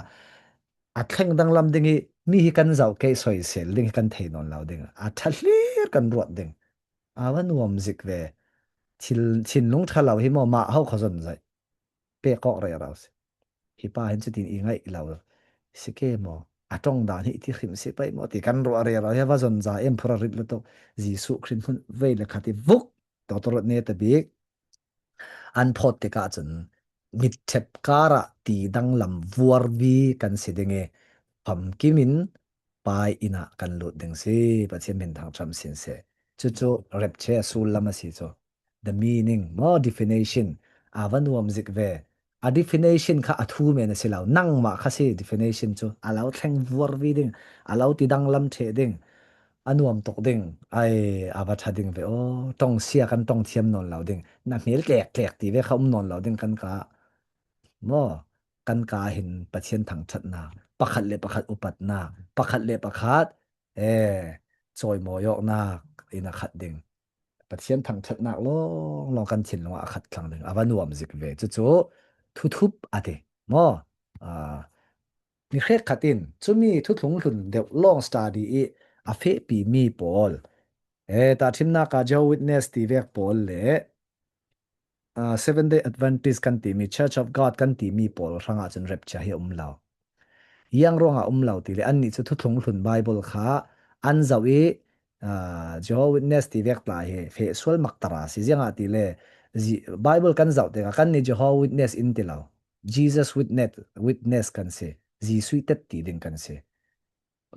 a thleng danglam ding i mi hi kan zoh ke soisel ding hi kan thei nawn lo ding. A ṭha hlir kan ruat ding. A va nuam zik ve. Thil, thinlung ṭha lo hi maw, mah ho kha zon zaih. Pek awk rero si. Hi pa hin cutin i ngaih lo si ke maw? A ṭong dan hi i ti hrim si pei maw? Ti kan ruah rero hi a va zon za em phura rit lutuk. Jesuh Khrih hmun vei le khat i vuk. Doctor ne ta bik. An phawt tikah cun mitṭhep karah ti danglam vuarvi kan si ding i famkim in pai inn ah kan lut ding si. Pathian min thangṭhat sin seh. Cucu rapture sullam a si cu. The meaning maw, definition a va nuam zik ve. A definition kha a thu men a si lo. Nangmah kha si definition cu. A lo thleng vuarvi ding, a lo ti danglam ṭheh ding, a nuam tuk ding, ai, a va ṭha ding ve aw. Ṭong sia kan ṭong thiam nawn lo ding, na hmel tlek tlek ti ve kha um nawn lo ding kan ka maw? Kan ka hin Pathian thangṭhatnak, pakhat le pakhat upatnak, pakhat le pakhat, eh, cawimawi awknak in a khat ding. Pathian thangṭhatnak lawnglawng kan thinlung ah a khat thlang ding. A va nuam zik ve. Cucu thuthup a ti maw? Aa, mi hrekkhat in cumi thuthlung hlun deuh lawng study i a fehpi mi pawl, eh, tahṭhimnak ah Jehovah Witness ti vek pawl le, aa, Seventh Day Adventist kan timi, Church of God kan timi pawl hrangah cun rapture hi a um lo. Iang ruangah um lo ti le annih cu thuthlung hlun Bible kha an zoh i, aa, Jehovah Witness ti vek tla hi feh sual mak tara si. Ziangah ti le zi-, Bible kan zoh tikah kannih Jehovah Witness in ti lo. Jesus Witness, Witness kan si. Jesuh tetti ding kan si.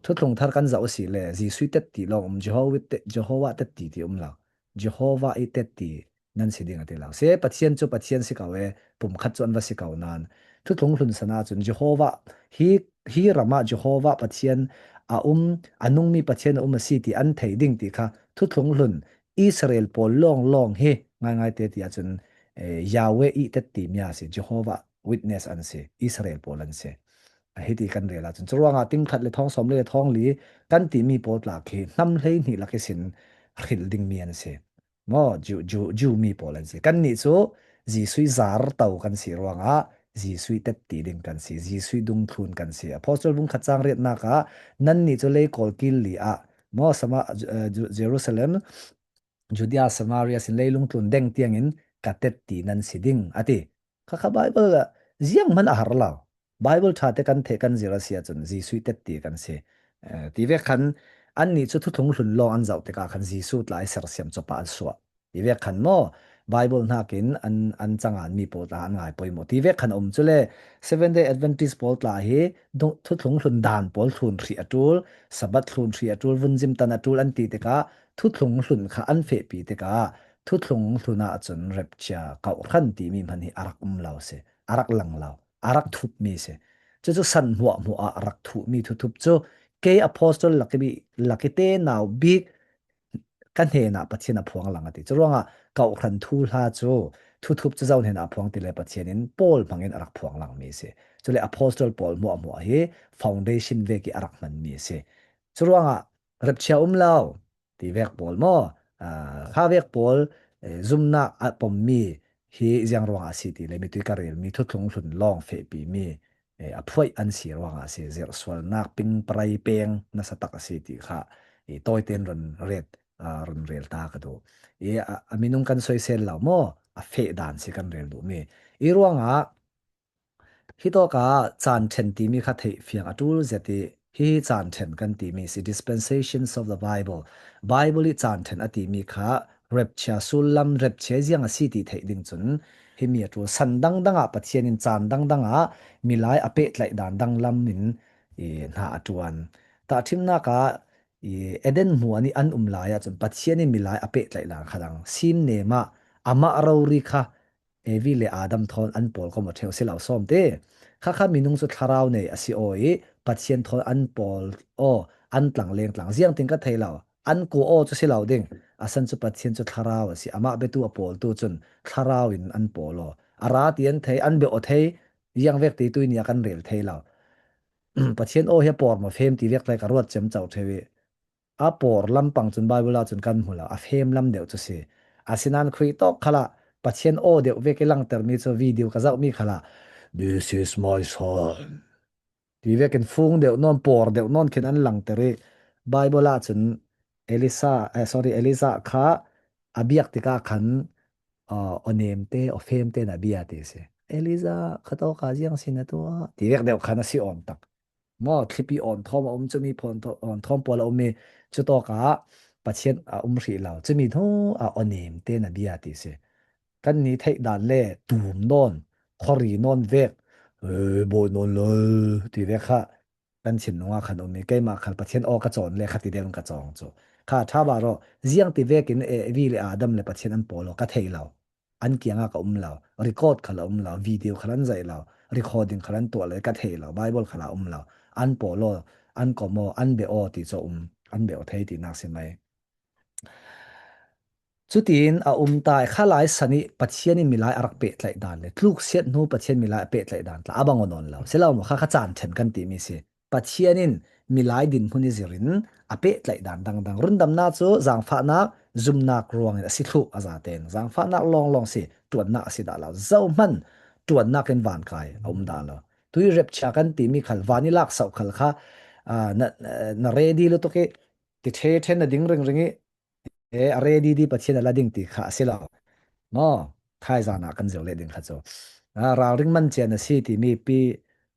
Thuthlung thar kan zoh a si le Jesuh tetti lawng um, Jehovah te-, Jehovah tetti ti um lo. Jehovah i tetti nan si ding a ti lo. Se Pathian cu Pathian si ko e, pumkhat cu an va si ko nain. Thuthlung hlun san ahcun Jehovah hi, hi ram ah Jehovah Pathian a um, a nungmi Pathian a um a si ti an thei ding ti kha thuthlung hlun Israel pawl lawnglawng hi ngaingai te ti ahcun, eh, Yahweh i tetti mi a si, Jehovah Witness an si, Israel pawl an si. A hiti kan rel ahcun, curuangah tingkhat le thawng sawm le thawng li kan timi pawl tla khi hnam hlei hnih lak ihsin hril dingmi an si. Maw, Jew, Jew, Jew mi pawl an si. Kannih cu Jesuh zar to kan si ruangah Jesuh tetti ding kan si, Jesuh dungthlun kan si. Apostol bung khat cang riatnak ah nannih cu leikawl kil li ah, maw, Sama-, eh, Ju-, Jerusalem, Judea, Samaria sin leilung tlun deng tiangin ka tetti nan si ding, a ti. Kha kha Bible ah zianghman a har lo. Bible ṭha te kan theih kan zir a si ahcun Jesuh tetti kan si. Eh, ti vek khan annih cu thuthlung hlun lawng an zoh tikah khan Jesuh tla i sersiam cawpa an suah. Ti vek khan maw, Bible hnakin an, an canganmi pawl tla an ngai pawimawh. Ti vek khan a um. Cule Seventh Day Adventist pawl tla hi dung-, thuthlung hlun dan pawl thlun hrih a ṭul, Sabbath thlun hrih a ṭul, vunzim tan a ṭul an ti tikah thuthlung hlun kha an fehpi tikah thuthlung hlun ahcun rapture, kauhhran timi hman hi a rak um lo si, a rak lang lo, a rak thupmi si. Cucu san hmuahhmuah ah a rak thuhmi thuthup cu kei apostol lak i, lak i te nau bik ka hnenah Pathian a phuang lang a ti. Curuangah kauhhran thuhla cu thuthup cu zo hnenah a phuang ti le Pathian in Paul hmangin a rak phuang langmi si. Cule apostol pawl hmuahhmuah hi foundation vek i a rak hmanmi si. Curuangah rapture um lo ti vek pawl maw? Aa, kha vek pawl, eh, zumnak a pommi hi ziang ruangah a si ti le mitui ka relmi thuthlung hlun lawng fehpimi, eh, a phuaih an si ruangah a si. Zirhsualnak pingparai peng nasa tak a si ti kha i tawite in run ret, aa, run rel ta ka duh. I a, a minung kan soisel lo maw? A feh dan si kan rel duhmi. I ruangah hitawkah caan ṭhen timi kha theih fiang a ṭul zet i Hi hi caan ṭhen kan timi si, dispensations of the Bible. Bible i caan ṭhen a timi kha rapture sullam, rapture ziang a si ti theih ding cun, himi a ṭul san dangdang ah Pathian in caan dangdang ah milai a pehtlaih dan danglam in i hna a ṭuan. Tahṭhimnak ah i Eden hmuh an i an um lai ahcun Pathian in milai a pehtlaih dan kha dang. Sim nem ah amah rori kha Evi le Adam thawn an pawl kawm aw ṭheu si lo sawm te. Khakha minung cu thlarau nei a si aw i Pathian thawn an pawl aw, an tlang leng tlang ziangtin ka thei lo. An kua aw cu si lo ding. A san cu Pathian cu thlarau a si. Amah biatu a pawltu cun thlarau in an pawl aw. A ra ti an thei, an bia aw thei, ziang vek ti tuini a kan rel thei lo. Pathian aw hi a pawr maw fem ti vek tlai ka ruat ciamco ṭheu i a pawr lampang cun Bible ah cun kan hmu lo, a fem lam deuh cu si. Asinain Khrih tawk khalah Pathian aw deuh vek i langtermi cu video ka zohmi khalah, "This is my son," ti vekin fung deuh nawn, pawr deuh nawn khin an langter i Bible ah cun Elisa, eh, sorry, Elijah kha a biak tikah khan, uh, aw nemte, aw femte na bia ti si. Elijah kha tawka ziang si na tuah ti vek deuh khan a si awm tak. Maw, thlipi awn thawm a um, cumi phawn thaw-, awn thawm pawl a um i, cutawkah Pathian a um hrih lo. Cumi hnu a aw nemte na bia ti si. Kan ni theih dan le tum nawn, khawri nawn vek, "Eh, bawi nawn lo," ti vek kha kan thinlung ah khan um i, keimah khal Pathian aw ka cawn le kha ti deuh in ka cawng cu. Kha ṭha bah rawh, ziang ti vekin e, Evi le Adam le Pathian an pawl aw ka thei lo. An kiangah ka um lo, record khal a um lo, video khal an zaih lo, recording khal an tuah lo, ka thei lo, Bible khal a um lo, an pawl aw, an kawm aw, an bia aw ti cu a um, an bia aw thei tinak si mai. Cutin a um ta i kha lai san i Pathian in milai a rak pehtlaih dan le tluksiat hnu Pathian milai a pehtlaih dan tla a bang aw nawn lo. Si lo maw, kha kha caan ṭhen kan timi si. Pathian in milai dinhmun i zirin a pehtlaih dan dangdang. Rundamnak cu zangfahnak, zumnak ruangin a si thluh a zaten. Zangfahnak lawnglawng si, ṭuannak a si dah lo. Zohhmanh ṭuannak in vankai a um dah lo. Tui rapture kan timi khal, van i laksauh khal kha, aa, na, na ready lutuk i, ti ṭheṭhen na ding ringring i, e, a ready di Pathian a la ding ti kha a si lo. Maw, thaizan ah kan zir leh ding kha cu. Aa, ralring man cia na si timi pi,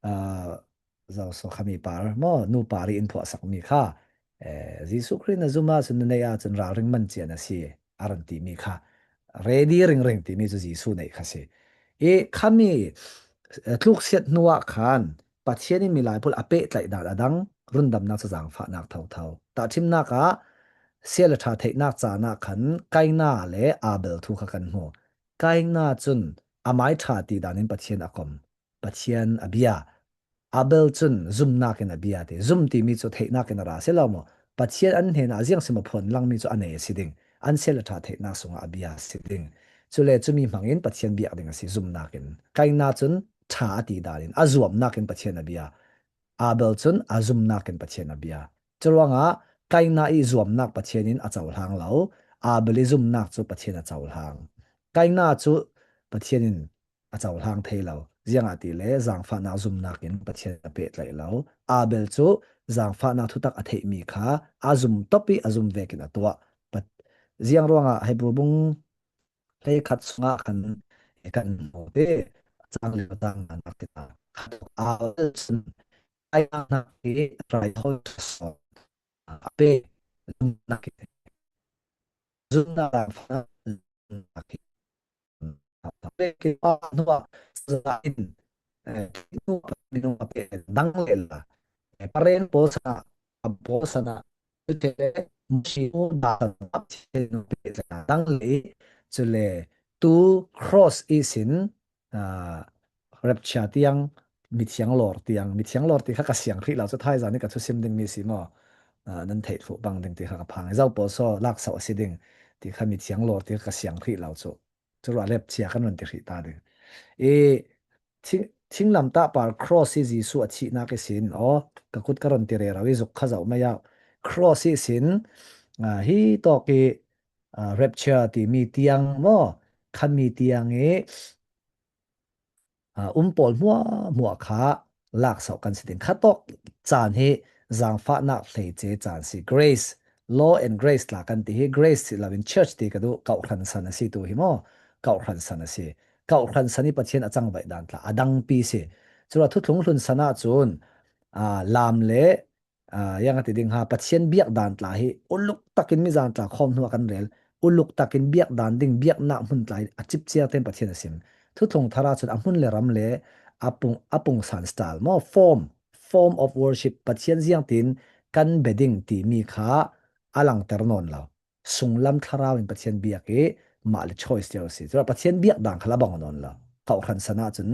aa, zoso khami par, maw, nu par i in phuahsakmi kha, e, Jesuh Khrih na zum ahcun na neih ahcun ralring man cia na si, a ran timi kha. Ready ringring timi cu Jesuh neih kha si. I khami, eh, tluksiat hnu ah khan Pathian in milai pawl a pehtlaih dan a dang, rundamnak cu zangfahnak thotho. Tahṭhimnak ah, sia le ṭha theihnak caan ah khan Kaina le Abel thu kha kan hmu. Kaina cun amai ṭha ti dan in Pathian a kom. Pathian a bia. Abel cun zumnak in a bia ti. Zum timi cu theihnak in a ra si lo maw? Pathian an hnenah ziang si maw phuan langmi cu a nei a si ding. An sia le ṭha theihnak sungah a bia a si ding. Cule cumi hmangin Pathian biak ding a si zumnak in. Kaina cun ṭha a ti dan in a zuamnak in Pathian a bia. Abel cun a zumnak in Pathian a bia. Curuangah Kaina i zuamnak Pathian in a cohlang lo. Abel i zumnak cu Pathian a cohlang. Kaina cu Pathian in a cohlang thei lo. Ziangahtile zangfahnak zumnak in Pathian a pehtlaih lo. Abel cu zangfahnak thutak a theihmi kha a zum top i a zum vekin a tuah. Pat-, ziang ruangah Hebru bung hleikhat sungah khan kan hmu te, a cang lio cang nganak te ta. Khat Abel cun ai hnak i rai thawi ṭha sawn a pe, zumnak i, zumnak zangfahnak zumnak i, pe ki pa hnuah sa in, eh, hnuah minung a pe dang le la, eh, paren pawl sana, a pawl sana, cule musi u da sana, dang le, cule tu cross ihsin, ah, rapture tiang, mithiang lawr tiang, mithiang lawr ti kha ka siang hrih lo cu thaizan i ka thusim ding mi si maw? Ah, nan theih thluh bang ding ti kha ka phang. Zo pawl saw laksauh a si ding ti kha mithiang lawr ti kha ka siang hrih lo cu. Curuah rapture kan run ti hrih ta ding. I thing, thinglamtah par cross i Jesuh a thihnak ihsin, aw, ka kut ka run ti rero i zuk kha zoh mai ah. Cross ihsin, ah, hi tawk i, ah, rapture timi tiang maw? Khami tiang i, ah, um pawl hmuahhmuah kha laksauh kan si ding. Khatawk caan hi zangfahnak hleice caan si. Grace, law and grace tla kan ti hi. Grace si loin church ti ka duh, kauhhran san a si tu hi maw? Kauhhran san a si. Kauhhran san i Pathian a cangvaih dan tla a dangpi si. Cula thuthlung hlun san ahcun, ah, lam le ah, yang a ti ding ha, Pathian biak dan tla hi uluk takin mizan tla khawm hnu a kan rel, uluk takin biak dan ding, biaknak hmun tla hi a cip ciar tein Pathian a sim. Thuthlung Thar ah cun a hmun le ram le a pung, a pungsan style maw, form, form of worship, Pathian ziangtin kan bia ding timi kha a langter nawn lo. Sunglam thlarau in Pathian biak i mah le choice cio a si. Curuangah Pathian biak dan khal a bang nawn lo. Kawhhran san ah cun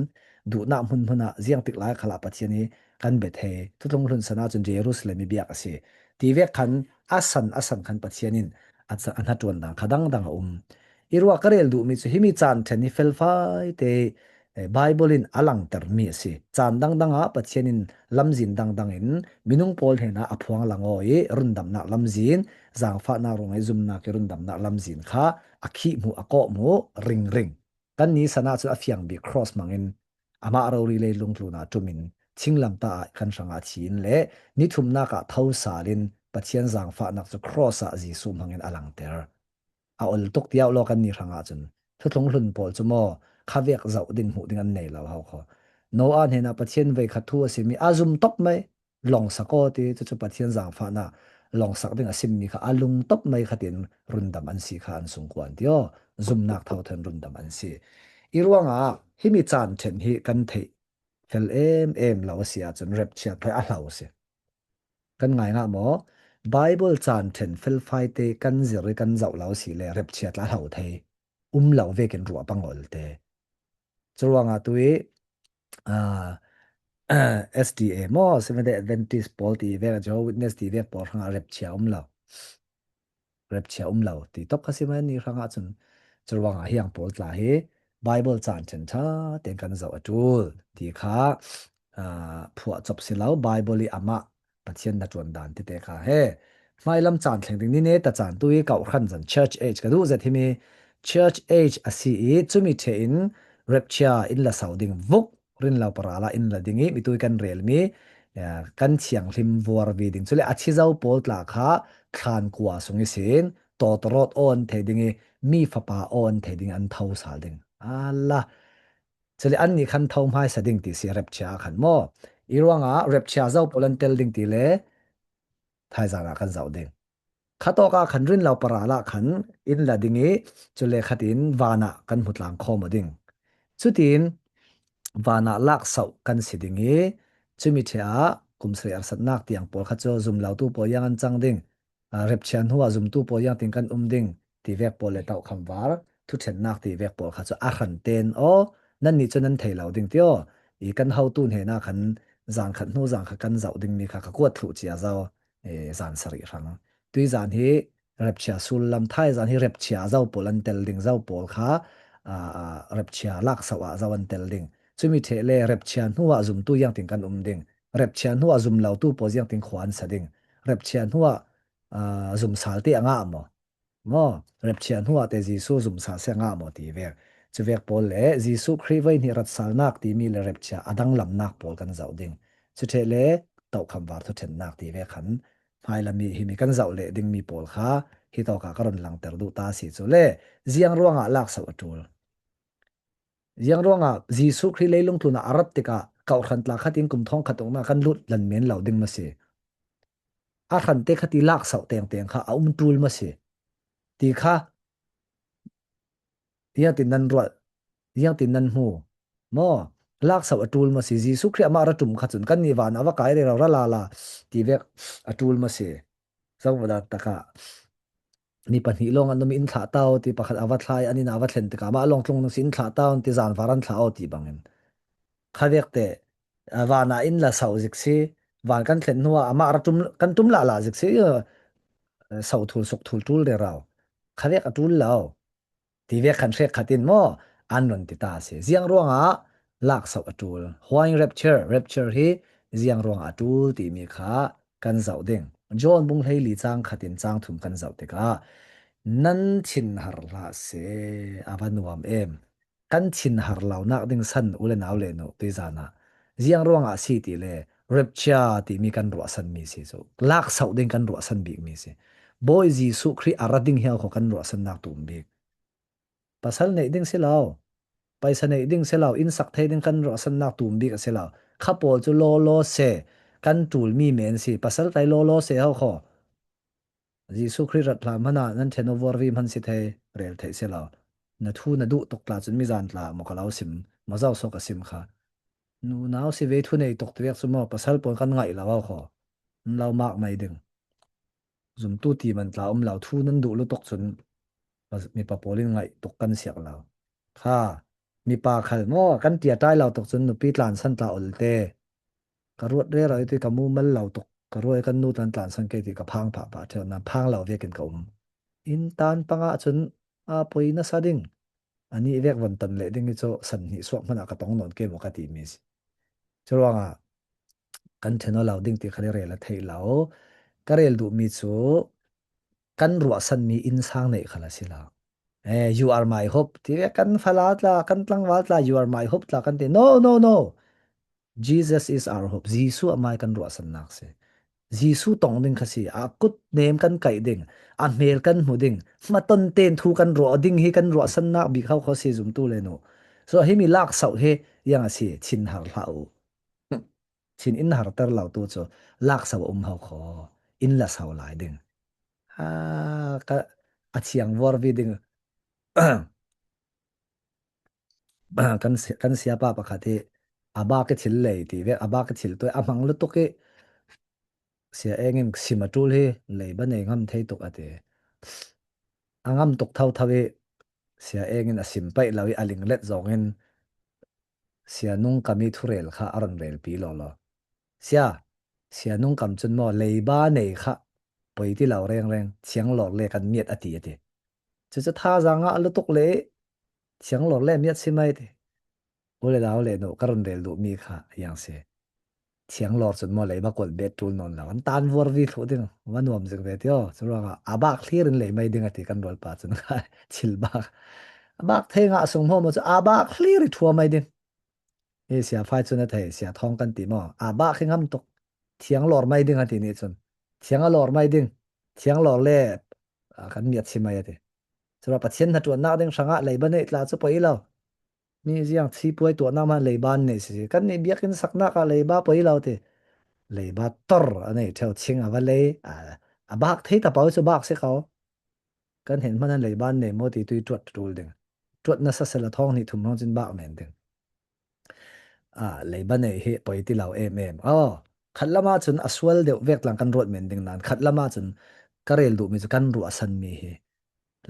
duhnak hmunhmun ah ziangtik lai khal ah Pathian i kan bia thei. Thuthlung hlun san ah cun Jerusalem i biak a si. Ti vek khan a san a san khan Pathian in a ca-, a hnaṭuan dan kha dangdang a um. I ruah ka rel duhmi cu himi caan ṭhen hi felfai te, eh, Baibal in a langtermi a si. Caan dangdang ah Pathian in lamzin dangdang in minung pawl hnenah a phuang lang aw i rundamnak lamzin, zaangfahnak ruangah i zumnak i rundamnak lamzin kha a khih hmuh, a kawh hmuh ringring. Kan ni san ah cun a fiang bik cross hmangin amah rori leilung tlun ah ṭum in thinglamtah ah kan hrangah thi in le ni thumnak ah tho sal in Pathian zaangfahnak cu cross ah Jesuh hmangin a langter. A ol tuk tiah law kan ni hrangah cun thuthlung hlun pawl cu maw khavek zoh ding hmuh ding an nei lo ho kho. Noah hnenah Pathian voikhat thu a simi a zum top mai, lawngsak aw ti, cucu Pathian zaangfahnak lawngsak ding a simmi kha a lungtop mai khatin rundam an si kha an sungkuan ti aw, zumnak thotho in rundam an si. I ruangah himi caan ṭhen hi kan theih fel em em lo a si ahcun rapture phai a hlo a si. Kan ngai ngah maw? Baibal caan ṭhen felfai te kan zir i kan zoh lo si le rapture tla a hlo thei. Um lo vekin ruah pang awl te. Curuangah tu i, ah, S D A maw, Seventh Day Adventist pawl ti vek, Jehovah Witness ti vek pawl hrangah rapture um lo. Rapture um lo ti tok kha si mai ni hrangah cun. Curuangah hiang pawl tla hi Baibal caan ṭhen ṭha tein kan zoh a ṭul ti kha, ah, phuah cop si lo, Baibal i amah Pathian hnaṭuan dan tete kha he. Hmailam caan thleng ding ni neta caan tu i kawhhran zan church age ka duh zet himi church age a si i cumi ṭhe in rapture in la sau ding vuk rin lo paral ah in la ding i mitui kan relmi, eh, kan thianghlim vuarvi ding. Cule a thi zo pawl tla kha thlan kua sung ihsin tawtawrawt awn thei ding i mi fapa awn thei ding an tho sal ding. Ala. Cule annih khan tho hmaisa ding ti si rapture ah khan maw? I ruangah rapture zo pawl an tel ding ti le thaizan ah kan zoh ding. Khatawk ah khan rin lo paral ah khan in la ding i cule khatin van ah kan hmu tlang khawm aw ding. Cutin van ah laksauh kan si ding i cumi ṭhe ah kum sarih arsatnak tiang pawl kha cu zum lo tu pawl yang an cang ding. Ah, rapture hnuah zumtu pawl ziangtin kan um ding ti vek pawl le tohkham var thuṭhennak ti vek pawl kha cu a hran ten aw, nannih cu nan thei lo ding ti aw. I kan hotu hnenah khan zan khat hnu zan khat kan zoh dingmi kha ka kuat thluh cia zo, eh, zan sarih hrang. Tui zan hi rapture sullam, thai zan hi rapture zo pawl an tel ding, zo pawl kha, ah, ah, rapture laksauh ah zo an tel ding. Cumi ṭheh le rapture hnuah zumtu ziangtin kan um ding. Rapture hnuah zum lotu pawl ziangtin khua an sa ding. Rapture hnuah, ah, zum sal te a ngah maw? Maw? Rapture hnuah te Jesuh zum sal si a ngah maw ti vek. Cuvek pawl le Jesuh Khrih voi hnih rat salnak timi le rapture a danglamnak pawl kan zoh ding. Cuṭheh le tohkham var thuṭhennak ti vek khan hmailam i himi kan zoh leh dingmi pawl kha hitawkah ka run langter duh ta si cu le ziang ruangah laksauh a ṭul. Ziang ruangah Jesuh Khrih leilung tlunah a rat tikah kawhhran tla khatin kum thawng khat awknak kan lut lan men lo ding maw si? A hrante khat i laksauh tengteng kha a um ṭul maw si? Ti kha ziangtin nan ruah, ziangtin nan hmu? Maw? Laksauh a ṭul maw si? Jesuh Khrih amah ra ṭum kha cun kannih van a va kai rero ra lala ti vek a ṭul maw si? Zoh dan takah mi pahnih lawng an um i in thlah ta aw ti, pakhat a va thlai an inn ah a va thlen tikah amah lawng tlung si in thlah ta aw ti, zanvar an thlah aw ti bangin. Khavek te, a, van ah in la sauh zik si, van kan thlen hnuah amah ra ṭum, kan ṭum lala zik si, a, sauh thul suk thul ṭul rero. Khavek a ṭul lo. Ti vek khan hrekkhat in maw an run ti ta si. Ziang ruangah laksauh a ṭul? Why rapture? Rapture hi ziang ruangah a ṭul timi kha kan zoh ding. John bung hleili cang khatin cang thum kan zoh tikah nan thinhar hlah seh, a va nuam em. Kan thinhar lonak ding san u le nau le nu tuizan ah ziang ruangah si ti le rapture timi kan ruahsanmi si cu laksauh ding kan ruahsan bikmi si. Bawi Jesuh Khrih a ra ding hiau kho kan ruahsannak tum bik. Pasal neih ding si lo, paisa neih ding si lo, inn sak thei ding kan ruahsannak tum bik a si lo. Kha pawl cu lawlaw seh, Kan ṭul mi men si, pasal tai lolo se ho kho. Jesu Khrih rat hlam hmana nan ṭhen aw vuarvi hman si thei, rel theih si lo. Na thu na duh tuk tla cun mizan tla maw ka lo sim, maw zau so ka sim kha. Nunau si ve thu nei tuk ti vek cu maw pasal pawl kan ngaih lo aw kho. An lo mak mai ding. Zumtu ti man tla um lo thu nan duh lutuk cun mipa pawl in ngaih tuk kan siak lo. Kha, mipa khal maw kan tia ṭai lo tuk cun nupi tlansan tla ol te. Ka ruat rero i ti ka mumal lo tuk. Ka ruai kan nu tan tlansan kei ti ka phang phah phah ṭheu nan phang lo vekin ka um. In tan pangah cun a poi nasa ding. A nih vek von ton leh ding i cu san hnih suak hmanah ka tong nawn ke maw ka timi si. Curuangah kan ṭhen aw lo ding ti kha le rel a theih lo. Ka rel duhmi cu kan ruahsanmi innsang neih khal a si lo. Eh, you are my hope. Ti ve kan fala tla, kan tlangval tla, you are my hope tla kan ti. No, no, no. Jesus is our hope. Jesuh amai kan ruahsannak si. Jesuh tong ding kha si. A kut nem kan kaih ding. A hmel kan hmu ding. Hmaton ten thu kan ruah ding hi kan ruahsannak bik hau kho si zumtu le nu. So himi laksauh hi yang a si. Chin har hlah u. Chin in harter lo tu cu laksauh a um hau kho. In la sau lai ding. Ha, ka, a thiang vuarvi ding. Kan si-, kan siapa pakhat hi a bak i thil lei ti ve, a bak i thil tu a hmang lutuk i Sia Eng in sim a ṭul hi leiba nei ngam thei tuk a ti. A ngam tuk thotho i Sia Eng in a sim paih lo i a linglet zongin Sia Nung Kam i thurel kha a ron relpi lawlaw. Sia, Sia Nung Kam cun maw leiba nei kha poi ti lo rengreng, thianglawr le kan miat a ti a ti. Cucu thazaang ah a lutuk le thianglawr le miat si mai ti. U le nau le nu ka ron rel duhmi kha yang si. Thianglawr cun maw leiba kuat bet ṭul nawn lo. An tan vuarvi thluh ding. Va nuam zing ve ti aw. Curuangah a bak hlir in lei mai ding a ti kan rualpa cun kha thil bak. A bak thei ngah sung hmawm cu a bak hlir i ṭhua mai ding. Hi Sia Fai cun a thei, Sia Thawng kan ti maw? A bak hi ngam tuk. Thianglawr mai ding a ti nih cun. Thiang a lawr mai ding. Thianglawr le a kan miat si mai a ti. Curuah Pathian hnaṭuannak ding hrangah leiba neih tla cu poi lo. Mi ziang thipuai tuahnak hmanh leiba an nei si. Kan nih biakinn saknak ah leiba poi lo ti. Leiba tor a nei ṭheu thing a va lei. A, a bak thei ta pau cu bak si ko. Kan hen hmanh an leiba an nei maw ti tui ṭuat ṭul ding. Ṭuat nasa sela thawng hnih thum hrawng cun bak men ding. A, leiba nei hi poi ti lo em em. Aw, khat lam ahcun a sual deuh vek tlang kan ruat men ding nain khat lam ahcun ka rel duhmi cu kan ruahsanmi hi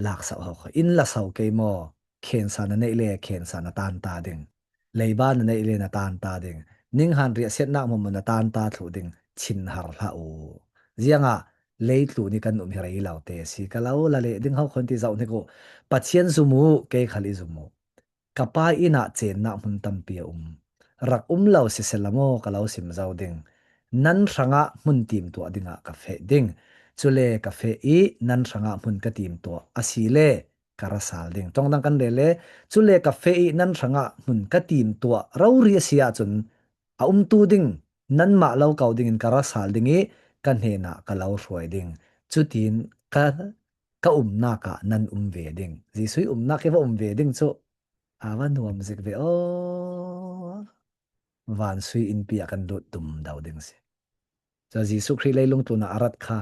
laksauh hau kho. In la sau kei maw? Khensa na neih le khensa na tan ta ding. Leiba na neih le na tan ta ding. Ninghan riahsiatnak hmuahhmuah na tan ta thluh ding. Chin har hlah u. Ziangah leitlun i kan um hi rei lo te si ka lo la leh ding hau kho in ti zoh hnik u. Pathian zum u, kei khal i zum u. Ka pa inn ah cennak hmun tampi a um. Rak um lo siseh la maw ka lo sim zo ding. Nan hrangah hmun tim tuah dingah ka feh ding. Cule ka feh i nan hrangah hmun ka tim tuah a si le ka ra sal ding. Ṭong dang kan rel le, cule ka feh i nan hrangah hmun ka tim tuah rori a si ahcun a umtu ding, nanmah lo ko dingin ka ra sal ding i ka hnenah ka lo hruai ding. Cutin ka, ka umnak ah nan um ve ding. Jesuh i umnak i va um ve ding cu a va nuam zik ve aw. Van sui innpi ah kan lut tum do ding si. Cun Jesuh Khrih leilung tlunah a rat kha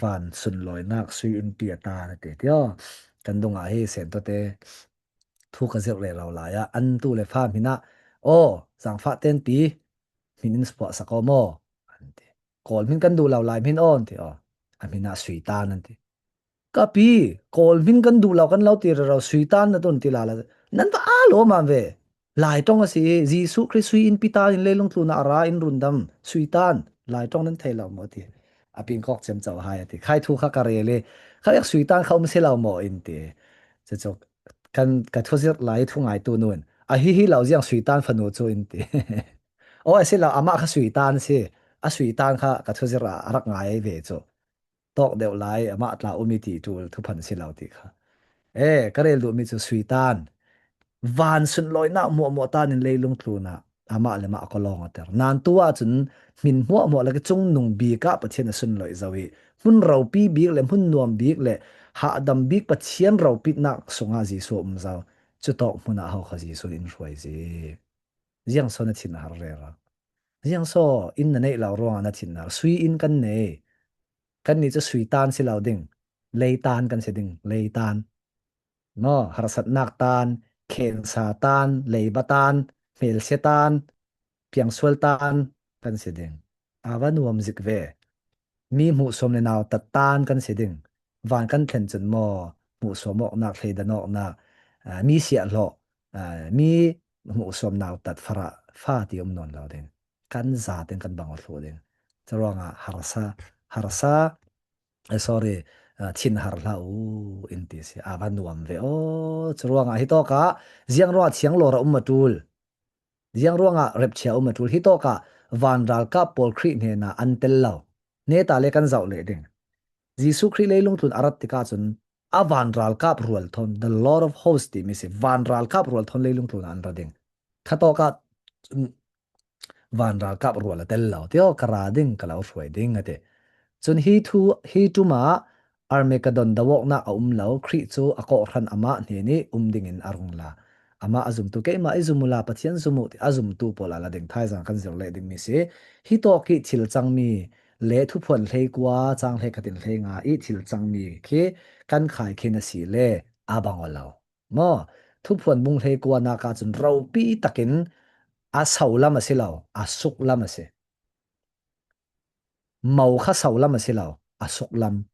van sunlawinak sui innpi a ta na ti tiaw. Kan dungah hi Sento te thu ka zirh rero lai ah an tu le fa hmin ah, aw, zangfah tenpi hmin in spuah sak aw maw? An ti. Kawl hmin kan duh lo lai hmin aw an ti aw. A hmin ah sui tan an ti. Ka pi, Kawl hmin kan duh lo kan lo ti rero, sui tan na tun ti lala. Nan va aa lawm am ve. Lai ṭong a si i, Jesuh Khrih sui innpi tan in leilung tlunah a ra in rundam, sui tan, Lai ṭong nan thei lo maw ti. A pingkawk ciamco hai a ti. Khai thu kha ka rel i, kha ek sui tan kha um si lo maw in ti. Cucu kan ka thuzirh lai thu ngaitu nu in, a hi hi lo ziang sui tan fanu cu in ti. Aw, a si lo, amah kha sui tan si. A sui tan kha ka thuzirh ah a rak ngai ve cu. Tawk deuh lai, amah tla um i ti ṭul thuphan si lo ti kha. E, ka rel duhmi cu sui tan. Van sunlawinak hmuahhmuah tan in leilung tlunah amah le mah a kawlawng a ter. Nain tu ahcun hmin hmuahhmuah lak i cungnung bik ah Pathian a sunlawih zo i hmun ropi bik le hmun nuam bik le hahdam bik Pathian ropitnak sungah Jesuh a um zo. Cutawk hmun ah ho kha Jesuh in hruai zik. Ziang so na thin a har rero. Ziang so inn na neih lo ruangah na thinhar. Sui inn kan nei. Kannih cu sui tan si lo ding. Lei tan kan si ding. Lei tan. Maw, harsatnak tan, khensa tan, leiba tan, hmelsia tan, piangsual tan kan si ding. A va nuam zik ve. Mi hmuhsuam le nautat tan kan si ding. Van kan thlen cun maw, hmuhsuam awknak, thleidan awknak, aa, mi siahhlawh, aa, mi hmuhsuam nautat farah fa ti um nawn lo ding. Kan zat in kan bang aw thluh ding. Curuangah harsa, harsa, eh, sorry, ah, thinhar hlah u in ti si. A va nuam ve aw. Curuangah hitawkah ziang ruangah thianglawr a um a ṭul. Ziang ruangah repchia a um a ṭul. Hitawkah vanralkap pawl Khrih hnenah an tel lo. Neta le kan zoh leh ding. Jesuh Khrih leilung tlun a rat tikah cun a vanralkap rual thawn, the Lord of hosts timi si, vanralkap rual thawn leilung tlunah an ra ding. Khatawkah, mm, vanralkap rual a tel lo. Tio, ka ra ding, ka lo hruai ding, a ti. Cun hi thu, hi ṭumah Armageddon doawknak a um lo, Khrih cu a kawhhran amah hnenih um dingin a rung la. Amah a zumtu, keimah i zum uhla, Pathian zum uh, ti a zumtu pawl a la ding thaizang kan zir leh dingmi si. Hitawk ih thil cangmi le Thuphuan hleikua, cang hleikhat in hleinga ih thil cangmi khi kan khai khin a si le a bang aw lo. Maw, Thuphuan bung hleikua nak ahcun ropi takin a so lam a si lo, a suk lam a si. Mo kha so lam a si lo, a suk lam.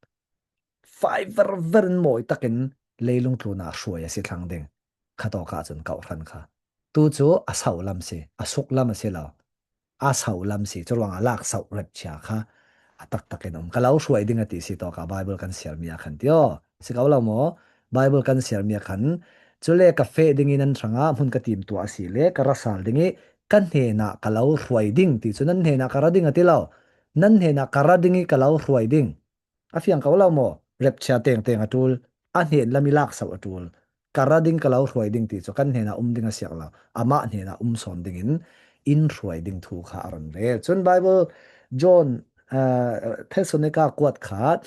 Fai verver in mawi takin leilung tlunah hruai a si thlang ding. Khatawk ahcun kawhhran kha. Tu cu a so lam si, a suk lam a si lo. A so lam si, curuangah laksauh repchia kha a taktak in um. Ka lo hruai ding a ti si tawkah Baibal kan siarmi ah khan tio. Si ko lo maw? Baibal kan siarmi ah khan, cule ka feh ding ih nan hrangah hmun ka timtuah a si le ka ra sal ding ih ka hnenah ka lo hruai ding ti cu nan hnenah ka ra ding a ti lo. Nan hnenah ka ra ding ih ka lo hruai ding. A fiang ko lo maw? Repchia tengteng a ṭul, a hnen lam ih laksauh a ṭul. Ka ra ding, ka lo hruai ding ti cu kan hnenah um ding a siak lo. Amah hnenah um sawn dingin in hruai ding thu kha a run rel. Cun Baibal John, aa, Thessalonika kuat khat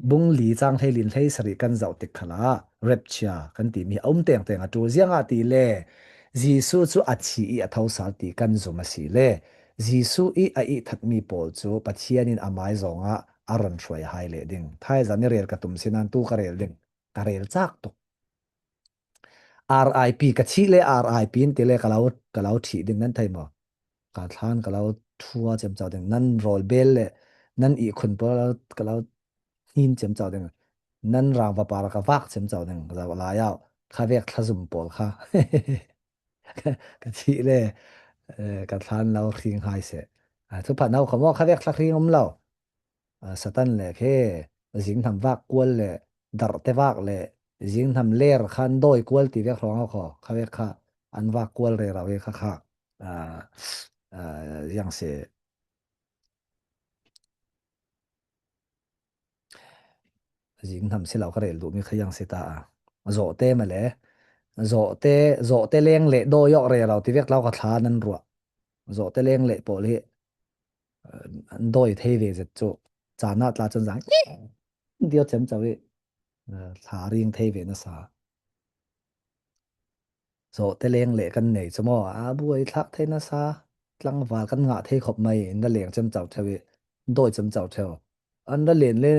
bung li cang hleili in hleisarih kan zoh tik khalah repchia kan timi a um tengteng a ṭul. Ziangahtile Jesuh cu a thi ih a tho sal ti kan zum a si le Jesuh ih a ihthatmi pawl cu Pathian in amai zongah a run hruai hai leh ding. Thaizan ih rel ka tum si nain tu ka rel ding. Ka rel cak tuk. R I P, ka thih le R I P in ti le ka lo, ka lo thih ding nan thei maw? Ka thlan ka lo thua ciamco ding. Nan rawl bel le nan ihkhun pawl ka lo hnin ciamco ding. Nan rangva par ka vak ciamco ding. Zoh lai au. Khavek thlazum pawl kha. Ka thih le, eh, ka thlan lo hring hai seh. Ah, thupha no kha maw, khavek thla hring um lo. Ah, Satan le khi, zinghnam vak kual le, darhte vak le, zinghnam ler khan dawi kual ti vek hrawng a khaw. Khavek kha an vak kual rero hi kha kha. Ah, ah, ziang si. Zinghnam si lo ka rel duhmi kha ziang si ta a. Zawhte male. Zawhte, zawhte leng le dawi awk rero ti vek lo kha thla nan ruah. Zawhte leng le pawl hi, eh, an dawi thei ve zet cu. Caan ah tla cun zang. Dio ciamco ih, eh, thla ring thei ve na sa. Zawhte leng le kan nei cu maw? A buai thlak thei na sa. Tlangval kan ngah thei khop mai. An ra leng ciamco ṭheu ih, dawi ciamco ṭheu. An ra len le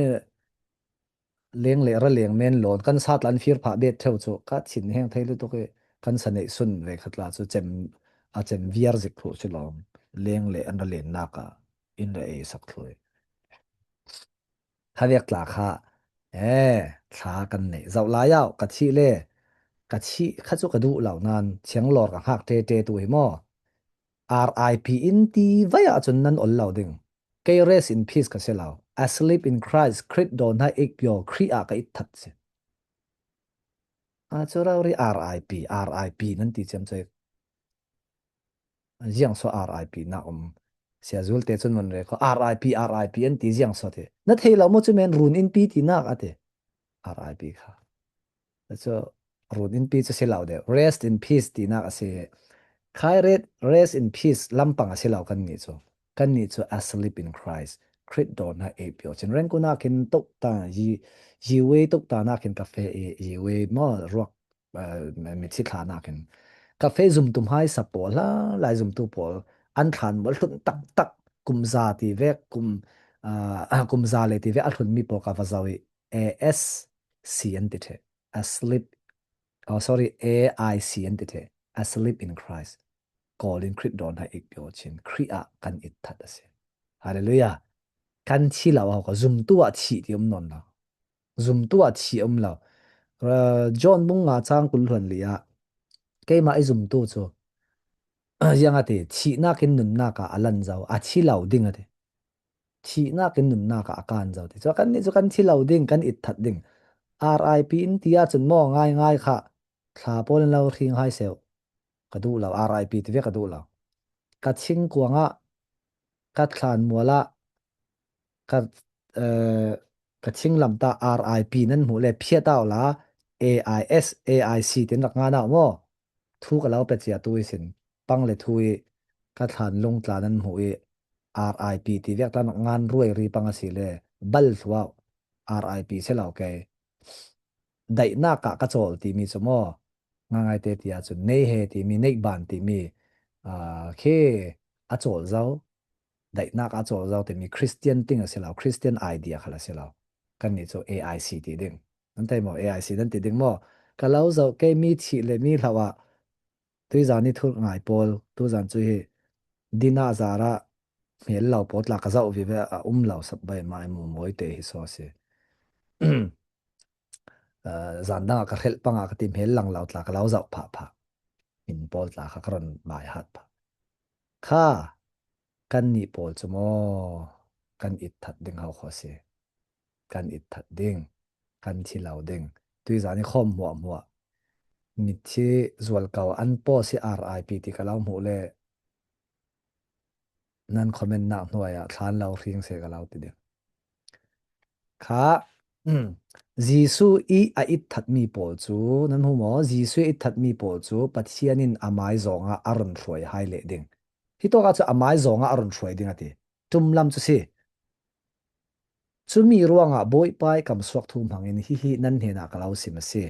leng le ra leng men lawn kan sa tla an fir phah bet ṭheu cu ka thin heng thei lutuk ih kan sa neih sun ve khat la cu cem, a cem viar zik thluh si lo. Leng le an ra lennak ah in ra ei sak thluh ih. Khavek tla kha, eh, thla kan neih. Zoh lai au, ka thih le, ka thih kha cu ka duh lo nain, thianglawr ka hngak ṭeṭe tu hi maw? R I P in ti vai ahcun nan ol lo ding. Kei rest in peace ka si lo. Asleep in Christ, Khrih dawn hna ik pio, Khrih ah ka itthat si. Ah, cu rori R I P, R I P nan ti ciamco. Ziang so R I P nak um. Sia Zul te cun man re ko, R I P, R I P an ti ziang so ti. Na thei lo maw cu men run in pi ti nak a ti. R I P kha. Cu run in pi cu si lo deuh. Rest in peace ti nak a si. Khai ret, rest in peace lampang a si lo kan nih cu. Kan nih cu asleep in Christ. Khrih dawn hna ei pio. Chin rengku nak hin tuk ta, yi, yi wei tuk ta nak hin ka fe i, yi wei maw ruak, eh, mitsi thla nak hin. Ka fe zumtu hmaisa pawl, hla lai zumtu pawl, an thlan mual hlun taktak, kum za ti vek, kum, ah, kum za le ti vek a hlunmi pawl ka va zoh i, A S C an ti ṭheh. Asleep, oh, sorry, A I C an ti ṭheh. Asleep in Christ. Kawlin Khrih dawn hai ik pio chin. Khrih ah kan it that a si. Hallelujah. Kan thi lo a, ka zumtu ah thih ti um nawn lo. Zumtu ah thih um lo. Ra-, John bung nga chang kul hluan li ah, keimah i zumtu cu, ziang a ti, thihnak in nunnak ah a lan zo, a thi lo ding a ti. Thihnak in nunnak ah a kan zo ti. Cu kan nih cu kan thi lo ding, kan it that ding. R I P in ti ahcun maw ngaingai kha, thla pawl in lo hring hai seuh. Ka duh lo, R I P ti ve ka duh lo. Ka thingkuang ah, ka thlan mual ah, ka, eh, ka thinglam ta R I P nan hmuh le phiat au la, A I S, A I C tin rak ngan au maw? Thu ka lo pe cia tu i sin. Pang le thu i ka thlan lung tla nan hmuh i R I P ti vek ta rak ngan ruai ri pang a si le bal thluau R I P si lo kei. Daihnak ah ka cawl timi cu maw? Ngaingai te ti ahcun nei he timi, neih ban timi, aa, khi a cawl zo, daihnak a cawl zo timi Christian ting a si lo, Christian idea khal a si lo. Kan nih cu A I C ti ding. Nan thei maw? A I C nan ti ding maw? Ka lo zoh kei mi thih le mi hloh ah tuizan i thur ngai pawl, tuzan cu hi dinah zarah hmel lo pawl tla ka zoh vive a um lo sak bai mai mu mawi te hi saw si. Aa, zan dang ah ka hrelh pang ah ka ti hmel lang lo tla ka lo zoh phah phah. Min pawl tla kha ka ron bai hat phah. Kha kan nih pawl cu maw kan it that ding hau kho si. Kan it that ding, kan thi lo ding. Tuizan i khawm hmuahhmuah. Mithi zual ko an paw si R I P ti ka lo hmuh le nan comment nak hnuai ah thlan lo hring se ka lo ti ding. Kha, um, Jesuh i a it thatmi pawl cu, nan hmu maw? Jesuh i a it thatmi pawl cu Pathian in amai zong ah a run hruai hai leh ding. Hi tawk ah cu amai zong ah a run hruai ding a ti. Ṭum lam cu si. Cumi ruangah Bawipa i kamsuak thu hmangin hihi nan hnenah ka lo sim a si.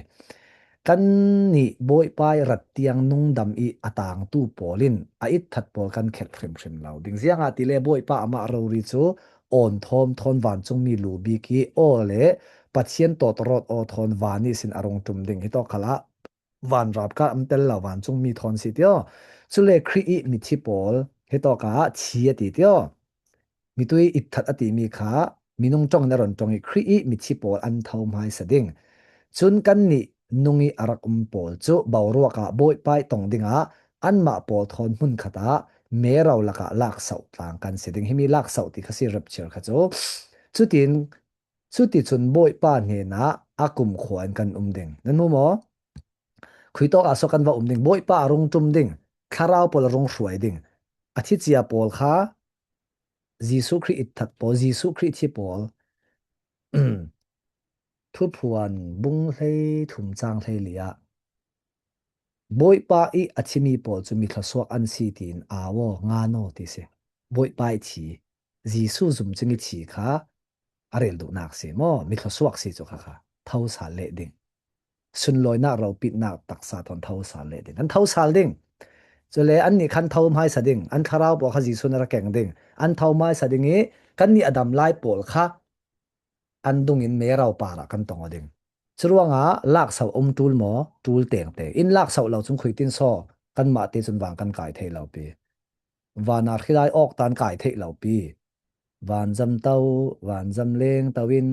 Kannih Bawipa i rat tiang nungdam i a tangtu pawl in a itthat pawl kan khelh hrimhrim lo ding. Ziangahtile Bawipa amah rori cu awn thawm thawn vancungmi lu bik i aw le Pathian tawtawrawt aw thawn van ihsin a rung ṭum ding. Hitawk khalah vanrap kar an tel lo, vancungmi thawn si tio. Cule Khrih i mithi pawl hitawk ah thi a ti tio. Mitui itthat a timi kha minung ṭongin a run ṭong i Khrih i mithi pawl an tho hmaisa ding. Cun kannih nung i a rak um pawl cu boruak ah Bawipa i tong dingah anmah pawl thawn hmunkhat ah mero lakah laksauh tlang kan si ding. Himi laksauh ti kha si, rapture kha cu. Cutin, cuticun Bawipa hnenah a kumkhua in kan um ding. Nan hmu maw? Khuitawk ah saw kan va um ding? Bawipa a rung ṭum ding, thlarau pawl a rung hruai ding. A thicia pawl kha Jesuh Khrih itthat pawl, Jesuh Khrih thi pawl. Thuphuan bung hlei thum cang hlei li ah Bawipa i a thimi pawl cu mi thluasuak an si tiin au aw, ngan aw ti si. Bawipa i thi, Jesuh zumcing i thi kha a rel duhnak si maw? Mi thluasuak si cu kha kha thosal leh ding. Sunlawinak, ropitnak taksa thawn thosal leh ding. An thosal ding. Cule annih khan tho hmaisa ding. An thlarau pawl kha Jesuh na ra keng ding. An tho hmaisa ding i kannih a dam lai pawl kha an dungin mero parah kan tong aw ding. Curuangah laksauh um ṭul maw? Ṭul tengte. In laksauh lo cun khuitin saw kanmah te cun van kan kai thei lo pi. Van ah hrilai awk tan kai theih lo pi. Vanzam to, vanzam leng to in,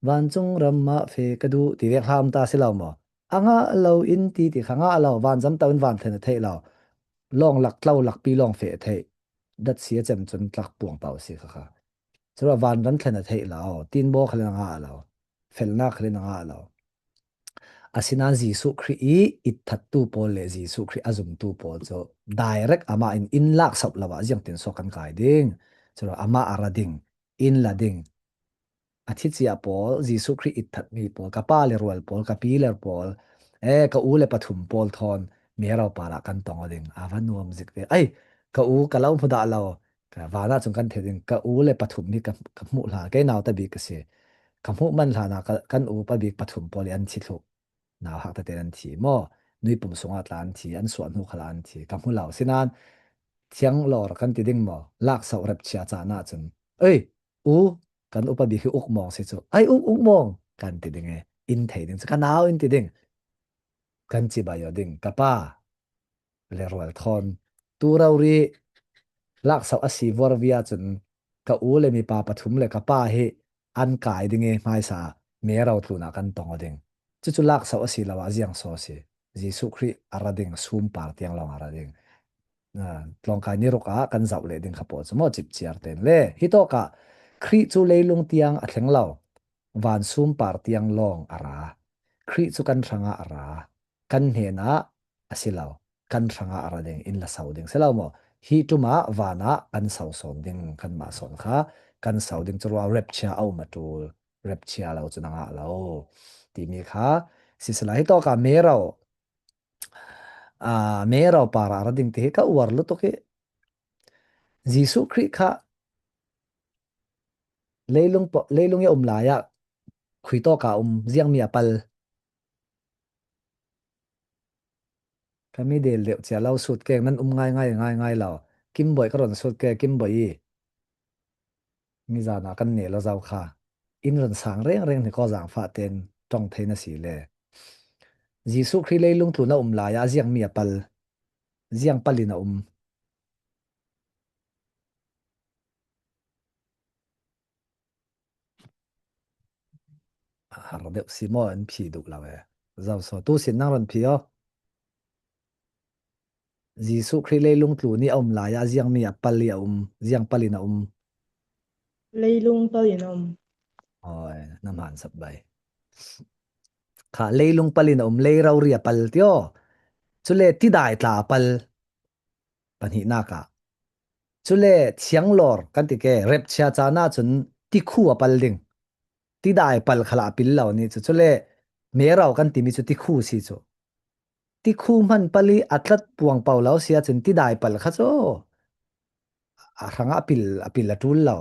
vancung ram ah fe ka duh ti vek hlam ta si lo maw? A ngah lo in ti ti kha ngah lo, vanzam to in van thlen a theih lo. Lawng lak tlo lakpi lawng feh a theih. Dat si a cem cun tlak puang to si kha kha. Curuah vanram thlen a theih lo, tinbaw khalin a ngah lo, felnak khalin a ngah lo. Asinain Jesuh Khrih i itthattu pawl le Jesuh Khrih a zumtu pawl cu direct amah in in laksauh lo ah ziangtin saw kan kai ding. Curuah amah a ra ding, in la ding. A thicia pawl, Jesuh Khrih itthatmi pawl, ka pa le rual pawl, ka pi le pawl, e, ka u le pathum pawl thawn mero parah kan tong aw ding. A va nuam zik ve. Ai, ka u ka lo hmu dah lo. Ka vanah cun kan thei ding. Ka u le pathum hi ka, ka hmuh hlan, kei nauta bik ka si. Ka hmuh man hlanah ka, kan upa bik pathum pawl i an thi thluh. Nauhak tete an thi maw? Nuipum sungah tla an thi, an suah hnu khalah an thi. Ka hmu lo. Sinan, Thianglawr kan ti ding maw? Laksauh rapture caan ahcun, ei, u, kan upa bik hi uk mawng si cu, ai, uk, uk mawng kan ti ding e, in thei ding cu, ka nau in ti ding. Kan cibai aw ding, ka pa le rual thawn tu rori laksauh a si vuarvi ahcun ka u le mipa pathum le ka pa hi an kai ding i hmaisa mero tlunah kan tong aw ding. Cucu laksauh a si lo ah ziang so a si? Jesuh Khrih a ra ding, sumpar tiang lawng a ra ding. Ah, tlawngkai ni ruk ah kan zoh leh ding kha pawl cu maw, cipciar tein le. Hitawkah Khrih cu leilung tiang a thleng lo, van sumpar tiang lawng a ra. Khrih cu kan hrangah a ra, kan hnenah a si lo, kan hrangah a ra ding, in la so ding si lo maw? Hi ṭum ah van ah kan so sawn ding, kanmah sawn kha kan so ding, curuah rapture a um a ṭul, rapture lo cu na ngah lo timi kha si sila. Hitawkah mero, aa, mero parah a ra ding ti hi ka uar lutuk i, Jesuh Khrih kha leilung paw-, leilung i a um lai ah khui tawk a um, ziangmi a pal? Ka mi del deuh cia lo sut keng, nan um ngai ngai, ngai ngai lo. Kim Bawi ka ron sut ke, Kim Bawi i. Mizan ah kan ne lo zo kha. In ron sang reng reng ni kaw zangfah ten ṭong thei na si le. Jesuh Khrih leilung tlun a um lai ah ziangmi a pal? Ziang pal in a um? A har deuh si maw, an phi duh lo e. Zo so, tu sin nang ron phi aw. Jesuh Khrih leilung tlun i a um lai ah ziangmi a pal i a um, ziang pal in a um? Leilung pal in a um. Awi, na hmansap bai. Kha, leilung pal in a um, lei rori a pal ti aw. Cule tidai tla a pal, pahnihnak ah. Cule thianglawr kan ti ke, rapture caan ahcun tikhu a pal ding. Tidai pal khalah a pil lo ni cu. Cule mero kan timi cu tikhu si cu. Tikhu hman pal i a tlat puang paoh lo si ahcun tidai pal kha cu a hrangah a pil, a pil a ṭul lo.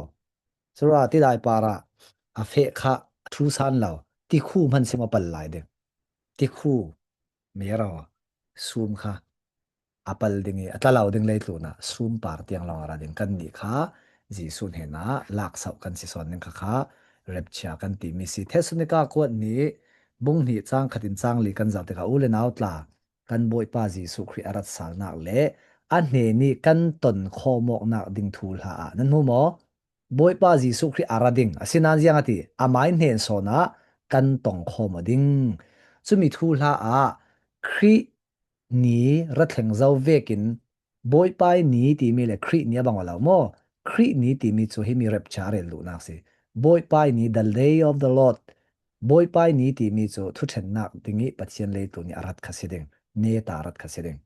Curuah tidai parah a feh kha a ṭhu san lo. Tikhu hman si maw pal lai ding? Tikhu, mero, sum kha a pal ding i a tla lo ding leitlun ah sumpar tiang lawng a ra ding. Kannih kha Jesuh hnenah laksauh kan si sawn ding kha kha rapture kan timi si. Thessalonika kuat nih bung hnih cang khat in cang li kan zoh tikah u le nau tla, kan Bawipa Jesuh Khrih a rat salnak le a hnen i kan ton khawm awknak ding thuhla ah nan hmu maw? Bawipa Jesuh Khrih a ra ding, asinain ziang a ti, amai hnen sawn ah kan tong khawm aw ding. Cumi thuhla ah Khrih ni ra thleng zo vekin Bawipai ni timi le Khrih ni a bang aw lo maw? Khrih ni timi cu himi rapture a rel duhnak si. Bawipai ni, the day of the Lord. Bawipai ni timi cu thuṭhennak ding i Pathian leitlun i a rat kha si ding, neta a rat kha si ding.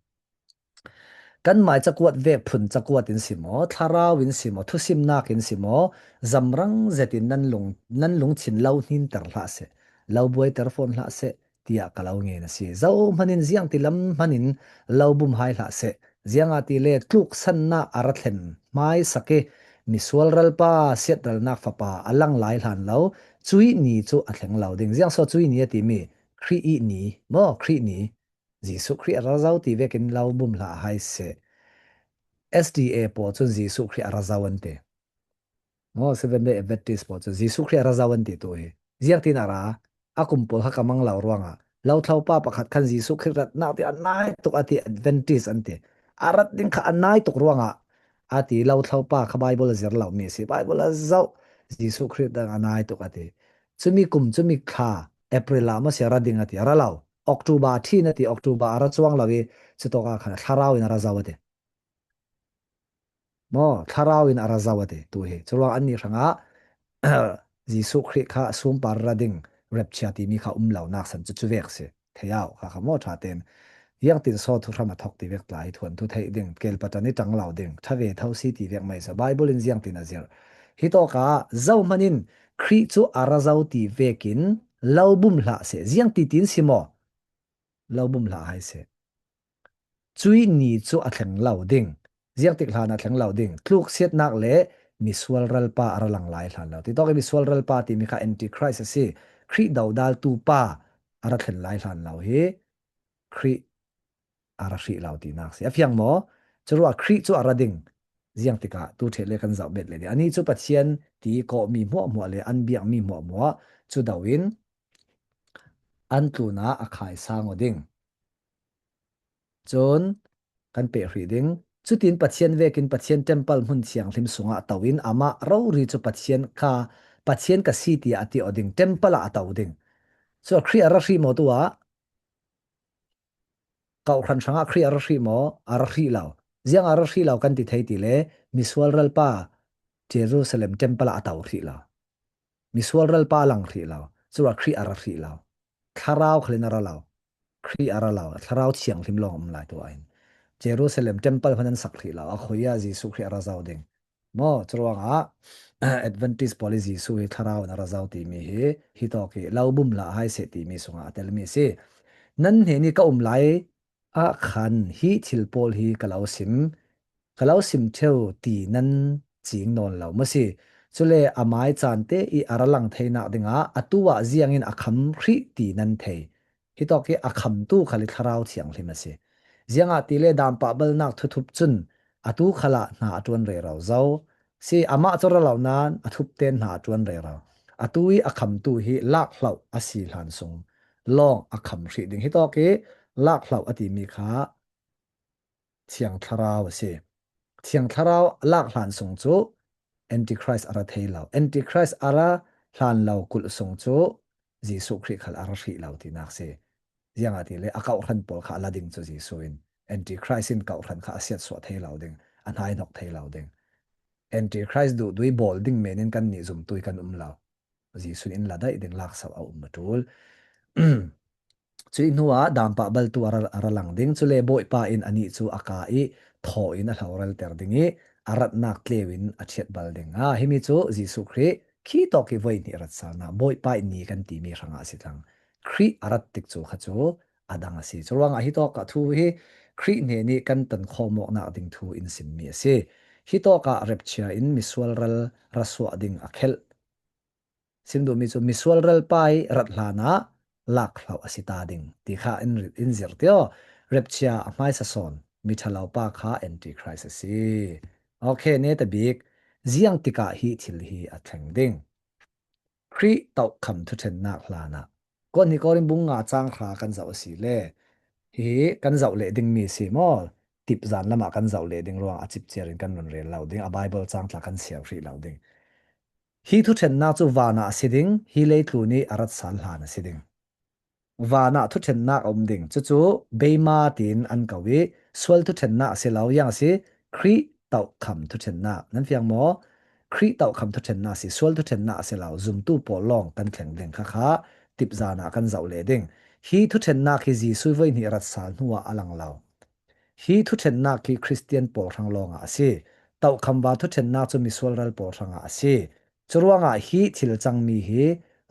Kanmai cakuat vek phun cakuat in si maw, thlarau in si maw, thusimnak in si maw, zamrang zetin nan lung, nan lungthin lo hninter hlah seh, lo buaiter fawn hlah seh, tiah ka lo ngen a si. Zohmanin ziangtilam hmanin lo bum hai hlah seh. Ziangahtile tluksannak a ra thlen hmaisak i misual ralpa, siatralnak fapa a lang lai hlan lo, cuih ni cu a thleng lo ding. Ziangso cuih ni a timi? Khrih i ni maw, Khrih ni. Jesuh Khrih a ra zo ti vekin lo bum hlah hai seh. S D A pawl cun Jesuh Khrih a ra zo an ti. Maw, Seventh Day Adventist pawl cun Jesuh Khrih a ra zo an ti tu hi. Ziangtin a ra? A kum pawl kha ka mang lo ruangah, lo thlopa pakhat khan Jesuh Khrih ratnak ti a nai tuk a ti, Adventist an ti. A rat ding kha a nai tuk ruangah a ti, lo thlopa kha Bible a zir lo mi si, Bible a zoh, Jesuh Khrih dang a nai tuk a ti. Cumi kum, cumi thla, April ah maw si a ra ding a ti, a ra lo. October a ṭhin a ti, October a ra cuang lo i, cutawk ah khan thlarau in a ra zo a ti. Maw, thlarau in a ra zo a ti, tu hi. Curuang annih hrangah Jesuh Khrih kha sumpar ra ding, rapture timi kha um lo nak san cu, cu vek si. Thei au, kha kha maw ṭha tein. Ziangtin saw thuhram a thok ti vek tla hi thuanthu theih ding, kelpatan i ṭang lo ding, ṭha ve tho si ti vek mai sa. Bible in ziangtin a zir? Hitawkah zohmanin Khrih cu a ra zo ti vekin lo bum hlah seh. Ziangtitin si maw? Lo bum hlah hai seh. Cuih ni cu a thleng lo ding. Ziangtik hlan a thleng lo ding? Tluksiatnak le misual ralpa a ra lang lai hlan lo. Titawk i misual ralpa timi kha Antichrist a si. Khrih dodaltu pa a ra thlen lai hlan lo hi Khrih a ra hrih lo tinak si. A fiang maw? Curuah Khrih cu a ra ding. Ziang tikah tu ṭheh le kan zoh bet le ding. Anih cu Pathian ti kawhmi hmuahhmuah le an biakmi hmuahhmuah cu do in an tlunah a khaisang aw ding. Cun kan peh hrih ding. Cutin Pathian vekin Pathian temple hmun thianghlim sungah to in amah rori cu Pathian ka, Pathian ka si tiah a ti aw ding. Temple ah a to ding. Cu Khrih a ra hrih maw tu ah? Kawhhran hrangah Khrih a ra hrih maw? A ra hrih lo. Ziang a ra hrih lo kan ti thei ti le misual ralpa Jerusalem temple ah a to hrih lo. Misual ralpa a lang hrih lo. Curuah Khrih a ra hrih lo. Thlarau khal in a ra lo. Khrih a ra lo. Thlarau thianghlim lawng a um lai tu ah hin Jerusalem temple hmanh an sak hrih lo. A khoi ah Jesuh Khrih a ra zo ding. Maw, curuangah Adventist pawl i Jesuh hi thlarau in a ra zo timi hi, hi tawk hi lo bum hlah hai seh timi sungah a telmi a si. Nan hnen i ka um lai ah khan hi thil pawl hi ka lo sim, ka lo sim ṭheu ti nan cing nawn lo maw si. Cule amai caan te i a ra lang theinak dingah atu ah ziangin a kham hrih ti nan thei. Hi tawk hi a khamtu khal hi Thlarau Thianghlim a si. Ziangahtile dampah balnak thuthup cun atu khalah hna a ṭuan rero zo. Si, amah cu ra lo nain a thup tein hna a ṭuan rero. Atu i a khamtu hi lak hloh a si hlan sung lawng a kham hrih ding. Hi tawk i lak hloh a timi kha Thiang Thlarau a si. Thiang Thlarau a lak hlan sung cu Antichrist a ra thei lo. Antichrist a ra hlan lo kulh sung cu Jesuh Khrih khal a ra hrih lo tinak si. Ziangahtile a kawhhran pawl kha a la ding cu Jesuh in Antichrist in kawhhran kha a siatsuah thei lo ding, a hnaihnok thei lo ding. Antichrist duhdui bawl ding men in kannih zumtu i kan um lo. Jesuh in la daih ding lak sauh a um a ṭul. Cuih hnuah dampah baltu a ra, a ra lang ding. Cule Bawipa in anih cu a ka i thaw in a hloralter ding i a ratnak tleu in a ṭhiat bal ding. A, himi cu Jesuh Khrih khi tawk i voi hnih ratsalnak Bawipa i ni kan timi hrangah a si thlang. Khrih a rat tik cu kha cu a dang a si. Curuangah hi tawkah thu hi Khrih hnen i kan ton khawm awknak ding thu in simmi a si. Hi tawkah rapture in misual ral ra suah ding a khelh. Sim duhmi cu misual ralpa i rat hlanah lak hloh a si ta ding ti kha in, in zir tio. Rapture a hmaisa sawn miṭhalo pa kha Antichrist a si. Okay, neta bik ziang tikah hi thil hi a thleng ding. Khrih tohkham thuṭhennak hlanah. Kuat hnih Korin bung nga cang hra kan zoh a si le hi kan zoh leh dingmi si maw? Tipzan lamah kan zoh leh ding ruang a cipciar in kan run rel lo ding, a Bible cang tla kan siar hrih lo ding. Hi thuṭhennak cu vanah a si ding, hi leitlun i a rat sal hlan a si ding. Vanah thuṭhennak a um ding, cucu beima tiin an ko i sual thuṭhennak a si lo, ziang a si, Khrih tohkham thuṭhennak. Nan fiang maw? Khrih tohkham thuṭhennak a si, sual thuṭhennak a si lo, zumtu pawl lawng kan thleng ding kha kha tipzan ah kan zoh leh ding. Hi thuṭhennak hi Jesuh voi hnih rat sal hnuah a lang lo. Hi thuṭhennak hi Khristian pawl hrang lawngah a si. Tohkham van thuṭhennak cu misual ral pawl hrangah a si. Curuangah hi thil cangmi hi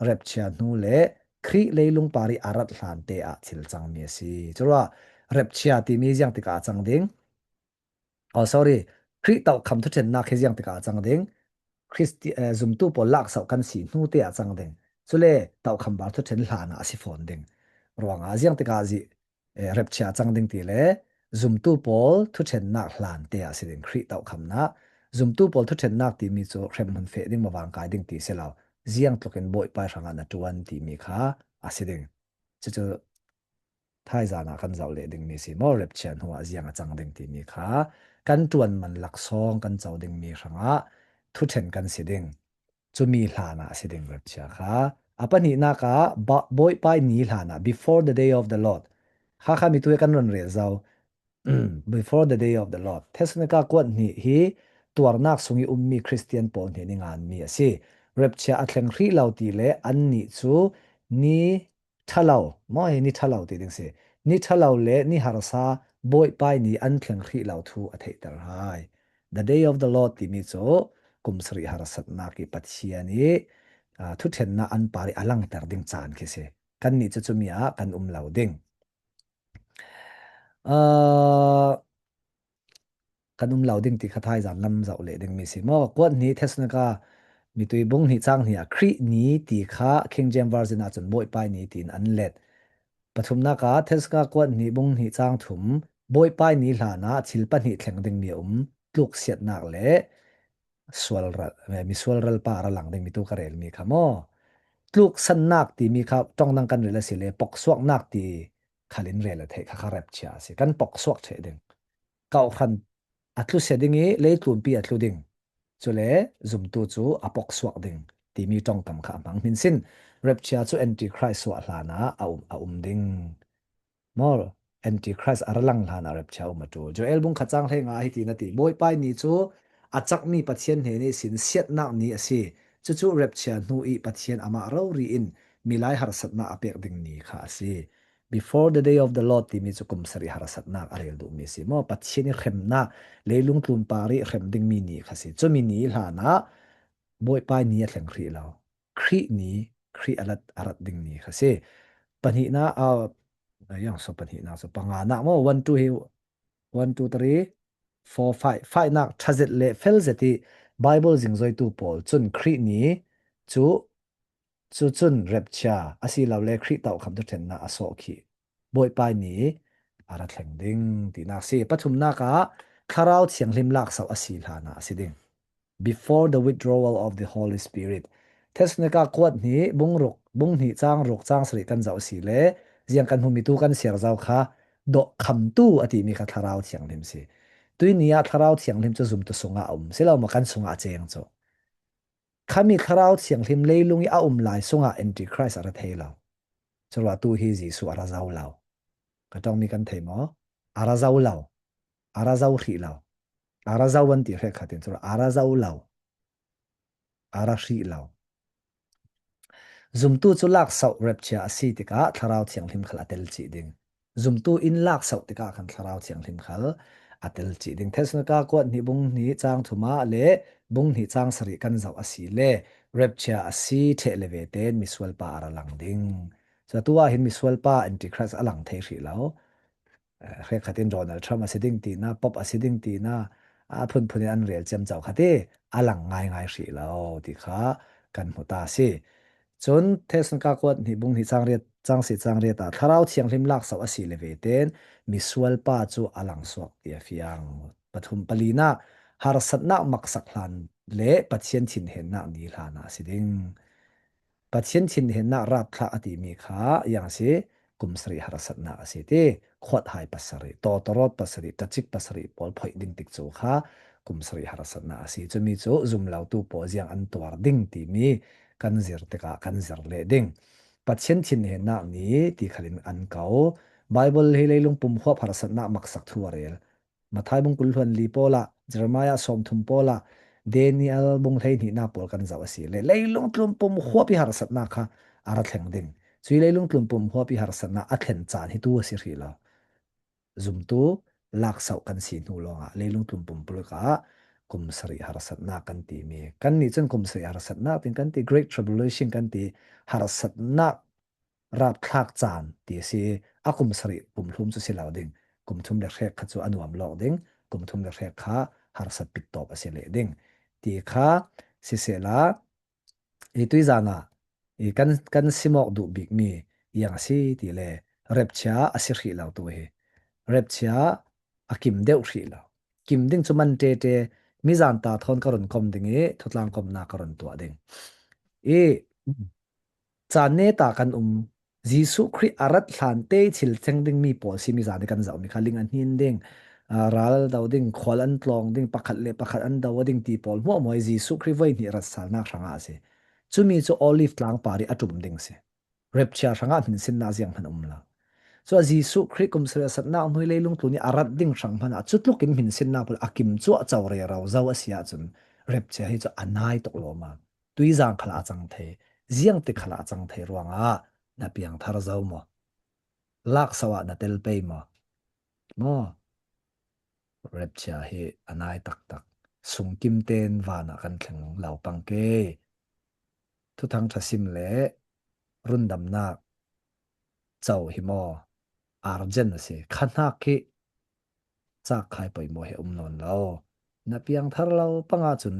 rapture hnu le Khrih leilung par i a rat hlan te ah thil cangmi a si. Curuah rapture timi ziang tikah a cang ding? Oh, sorry. Khrih tohkham thuṭhennak hi ziang tikah a cang ding? Khristi-, eh, zumtu pawl lak sauh kan si hnu te ah a cang ding. Cule tohkham van thuṭhen hlanah a si fawn ding. Ruangah ziang tikah zih eh, rapture a cang ding ti le zumtu pawl thuṭhennak hlan te ah a si ding, Khrih tohkhamnak. Zumtu pawl thuṭhennak timi cu hremhmun feh ding, mavang kai ding ti si lo. Ziang tlukin Bawipa hrangah na ṭuan timi kha a si ding. Cucu thaizan ah kan zoh leh dingmi si maw? Rapture hnuah ziang a cang ding timi kha kan ṭuan man laksawng kan co dingmi hrangah thuṭhen kan si ding. Cumi hlanah a si ding rapture kha. A pahnihnak ah ba-, Bawipa i ni hlanah, before the day of the Lord. Kha kha mi tu hi kan run rel zo. Before the day of the Lord. Thessalonika kuat hnih hi tuarnak sung i ummi Khristian pawl hnen i nganmi a si. Rapture a thleng hrih lo ti le annih cu ni ṭhalo, maw hi ni ṭhalo ti ding si. Ni ṭhalo le ni harsa Bawipa i ni an thleng hrih lo thu a theihter hai. The day of the Lord timi cu kum sarih harsatnak i Pathian i, aa, thuṭhennak an par i a langter ding caan khi si. Kannih cu cumi ah kan um lo ding. Aa, kan um lo ding ti kha thaizan lam zoh leh dingmi si maw? Kuat hnih Thessalonika mitui bung hnih cang hnih ah Khrih ni ti kha King James Version ah cun Bawipa i ni tiin an let. Pathumnak ah Thessalonika kuat hnih bung hnih cang thum Bawipa ni hlanah thil pahnih thleng dingmi a um, tluksiatnak le sualral, eh, misual ralpa a ra lang dingmi tu ka relmi kha maw? Tluksannak timi kha ṭong dang kan rel a si le, poksuaknak ti khalin rel a theih kha, kha rapture a si. Kan poksuak ṭheh ding. Kauhran a tlusia ding i leitlunpi a tlu ding. Cule zumtu cu a poksuak ding timi ṭongkam kha a hmang. Hminsin rapture cu Antichrist suah hlanah a um, a um ding. Maw, Antichrist a ra lang hlanah rapture a um a ṭul. Joel bung khat cang hleinga hi tiin a ti. Bawipa ni cu a cakmi Pathian hnen ihsin siatnak ni a si. Cucu rapture hnu i Pathian amah rori in milai harsatnak a pek ding ni kha a si. Before the day of the Lord timi cu kum sarih harsatnak a rel duhmi a si maw? Pathian i hremnak, leilung tlunpar i hrem dingmi ni kha a si. Cumi ni hlanah Bawipa ni a thleng hrih lo. Khrih ni, Khrih a lat, a rat ding ni kha a si. Pahnihnak, a, a yang so pahnihnak so panganak maw? One, two hi, one, two, three, four, five. Fainak ṭha zet le fel zet i Bible zingzoitu pawl cun Khrih ni cu, cu cun rapture a si lo le Khrih tokham tu ṭhennak a sawh khi Bawipa ni a ra thleng ding tinak si. Pathumnak ah Thlarau Thianghlim laksauh a si hlanah a si ding. Before the withdrawal of the Holy Spirit. Thessalonika kuat hnih bung ruk, bung hnih cang ruk cang sarih kan zoh a si le ziang kan hmuhmi tu kan siar zo kha dawhkhamtu a timi kha Thlarau Thianghlim si. Tuini ah Thlarau Thianghlim cu zumtu sungah a um si lo maw, kan sungah a ceng cu. Khami Thlarau Thianghlim leilung i a um lai sungah Antichrist a ra thei lo. Curuah tu hi Jesuh a ra zo lo. Ka ṭongmi kan thei maw? A ra zo lo. A ra zo hrih lo. A ra zo an ti hrekkhat in curuah a ra zo lo. A ra hrih lo. Zumtu cu laksauh rapture a si tikah Thlarau Thianghlim khal a tel cih ding. Zumtu in laksauh tikah khan Thlarau Thianghlim khal a tel cih ding. Thessalonika kuat hnih bung hnih cang thum ah le bung hnih cang sarih kan zoh a si le rapture a si ṭheh le ve tein misual pa a ra lang ding. Cutu ah hin misual pa Antichrist a lang thei hrih lo. Eh, hrekkhat in Donald Trump a si ding tina, Pope a si ding tina, a phunphun in an rel ciamco khat i a lang ngaingai hrih lo ti kha kan hmu ta a si. Cun Thessalonika kuat hnih bung hnih cang riat, cang si cang riat ah Thlarau Thianghlim laksauh a si le ve tein misual pa cu a langsuak ti a fiang. Pathum palinak harsatnak maksak hlan le Pathian thinhennak ni hlanah a si ding. Pathian thinhennak rapthlak a timi kha yang a si, kum sarih harsatnak a si ti, khuathai pasarih, tawtawrawt pasarih, tacik pasarih pawl phoih ding tik cu kha kum sarih harsatnak a si. Cumi cu zumlotu pawl ziang an tuar ding timi kan zir tikah kan zir leh ding. Pathian thinhennak ni ti khalin an ko. Bible hi leilung pumhuap harsatnak maksak thu a rel. Matthai bung kul hluan li pawl ah, Jeremiah sawmthum pawl ah, Daniel bung hleihnihnak pawl kan zoh a si le leilung tlun pumhuap i harsatnak kha a ra thleng ding. Cui leilung tlun pumhuap i harsatnak a thlen caan hi tu a si hrih lo. Zumtu laksauh kan si hnu lawngah leilung tlun pumpuluk ah kum sarih harsatnak kan timi. Kannih cun kum sarih harsatnak tin kan ti, Great Tribulation kan ti, harsatnak rapthlak caan ti a si. A kum sarih pumhlum cu si lo ding. Kum thum le hrek kha cu a nuam lawk ding. Kum thum le hrek kha harsat pittawp a si leh ding ti kha sisehla, i tuizan ah i kan, kan simawk duh bikmi iang a si ti le rapture a si hrih lo tu hi. Rapture a kim deuh hrih lo. Kim ding cu man ṭeṭe, mizan ta thawn ka run kom ding i thutlang komnak ka run tuah ding. I caan neta kan um, Jesuh Khrih a rat hlan te i thil thleng dingmi pawl si mizan i kan zohmi kha ling a hnin ding, aa, ral an do ding, khual an tlawng ding, pakhat le pakhat an do ding ti pawl hmuahhmuah i Jesuh Khrih voi hnih rat salnak hrangah a si. Cumi cu Olive tlang par i a ṭum ding a si. Rapture hrangah hminsinnak zianghman a um lo. Cun Jesuh Khrih kum sarih harsatnak hnu i leilung tlun i a rat ding hrang hmanah cutlukin hminsinnak pawl a kim cuahco rero zo a si ahcun rapture hi cu a nai tuk lawm a, tuizan khalah a cang thei, ziangtik khalah a cang thei ruangah na piangthar zo maw? Laksauh ah na tel pei maw? Maw? Rapture hi a nai taktak. Sungkim tein van ah kan thleng lo pang ke. Thuthang ṭha sim le rundamnak co hi maw? Urgent a si. Kha hnak khi cakkhai poimawh hi a um nawn lo. Na piangthar lo pang ahcun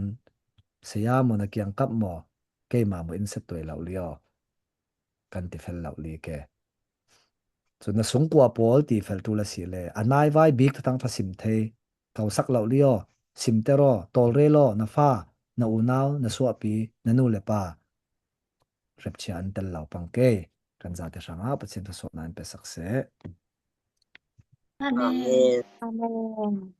saya maw, na kiangkap maw, keimah maw in set tuai lo lio kan ti fel lo li ke. Cun na sungkua pawl ti fel ṭul a si le, a nai vai bik thatang ṭha sim thei, ko sak lo li aw, simter aw, tawlrel aw, na fa, na unau, na suahpi, na nu le pa, repchia an tel lo pang ke. Kan zate hrangah Pathian thluasuahna in pe sak seh. Amen. Amen. Amen.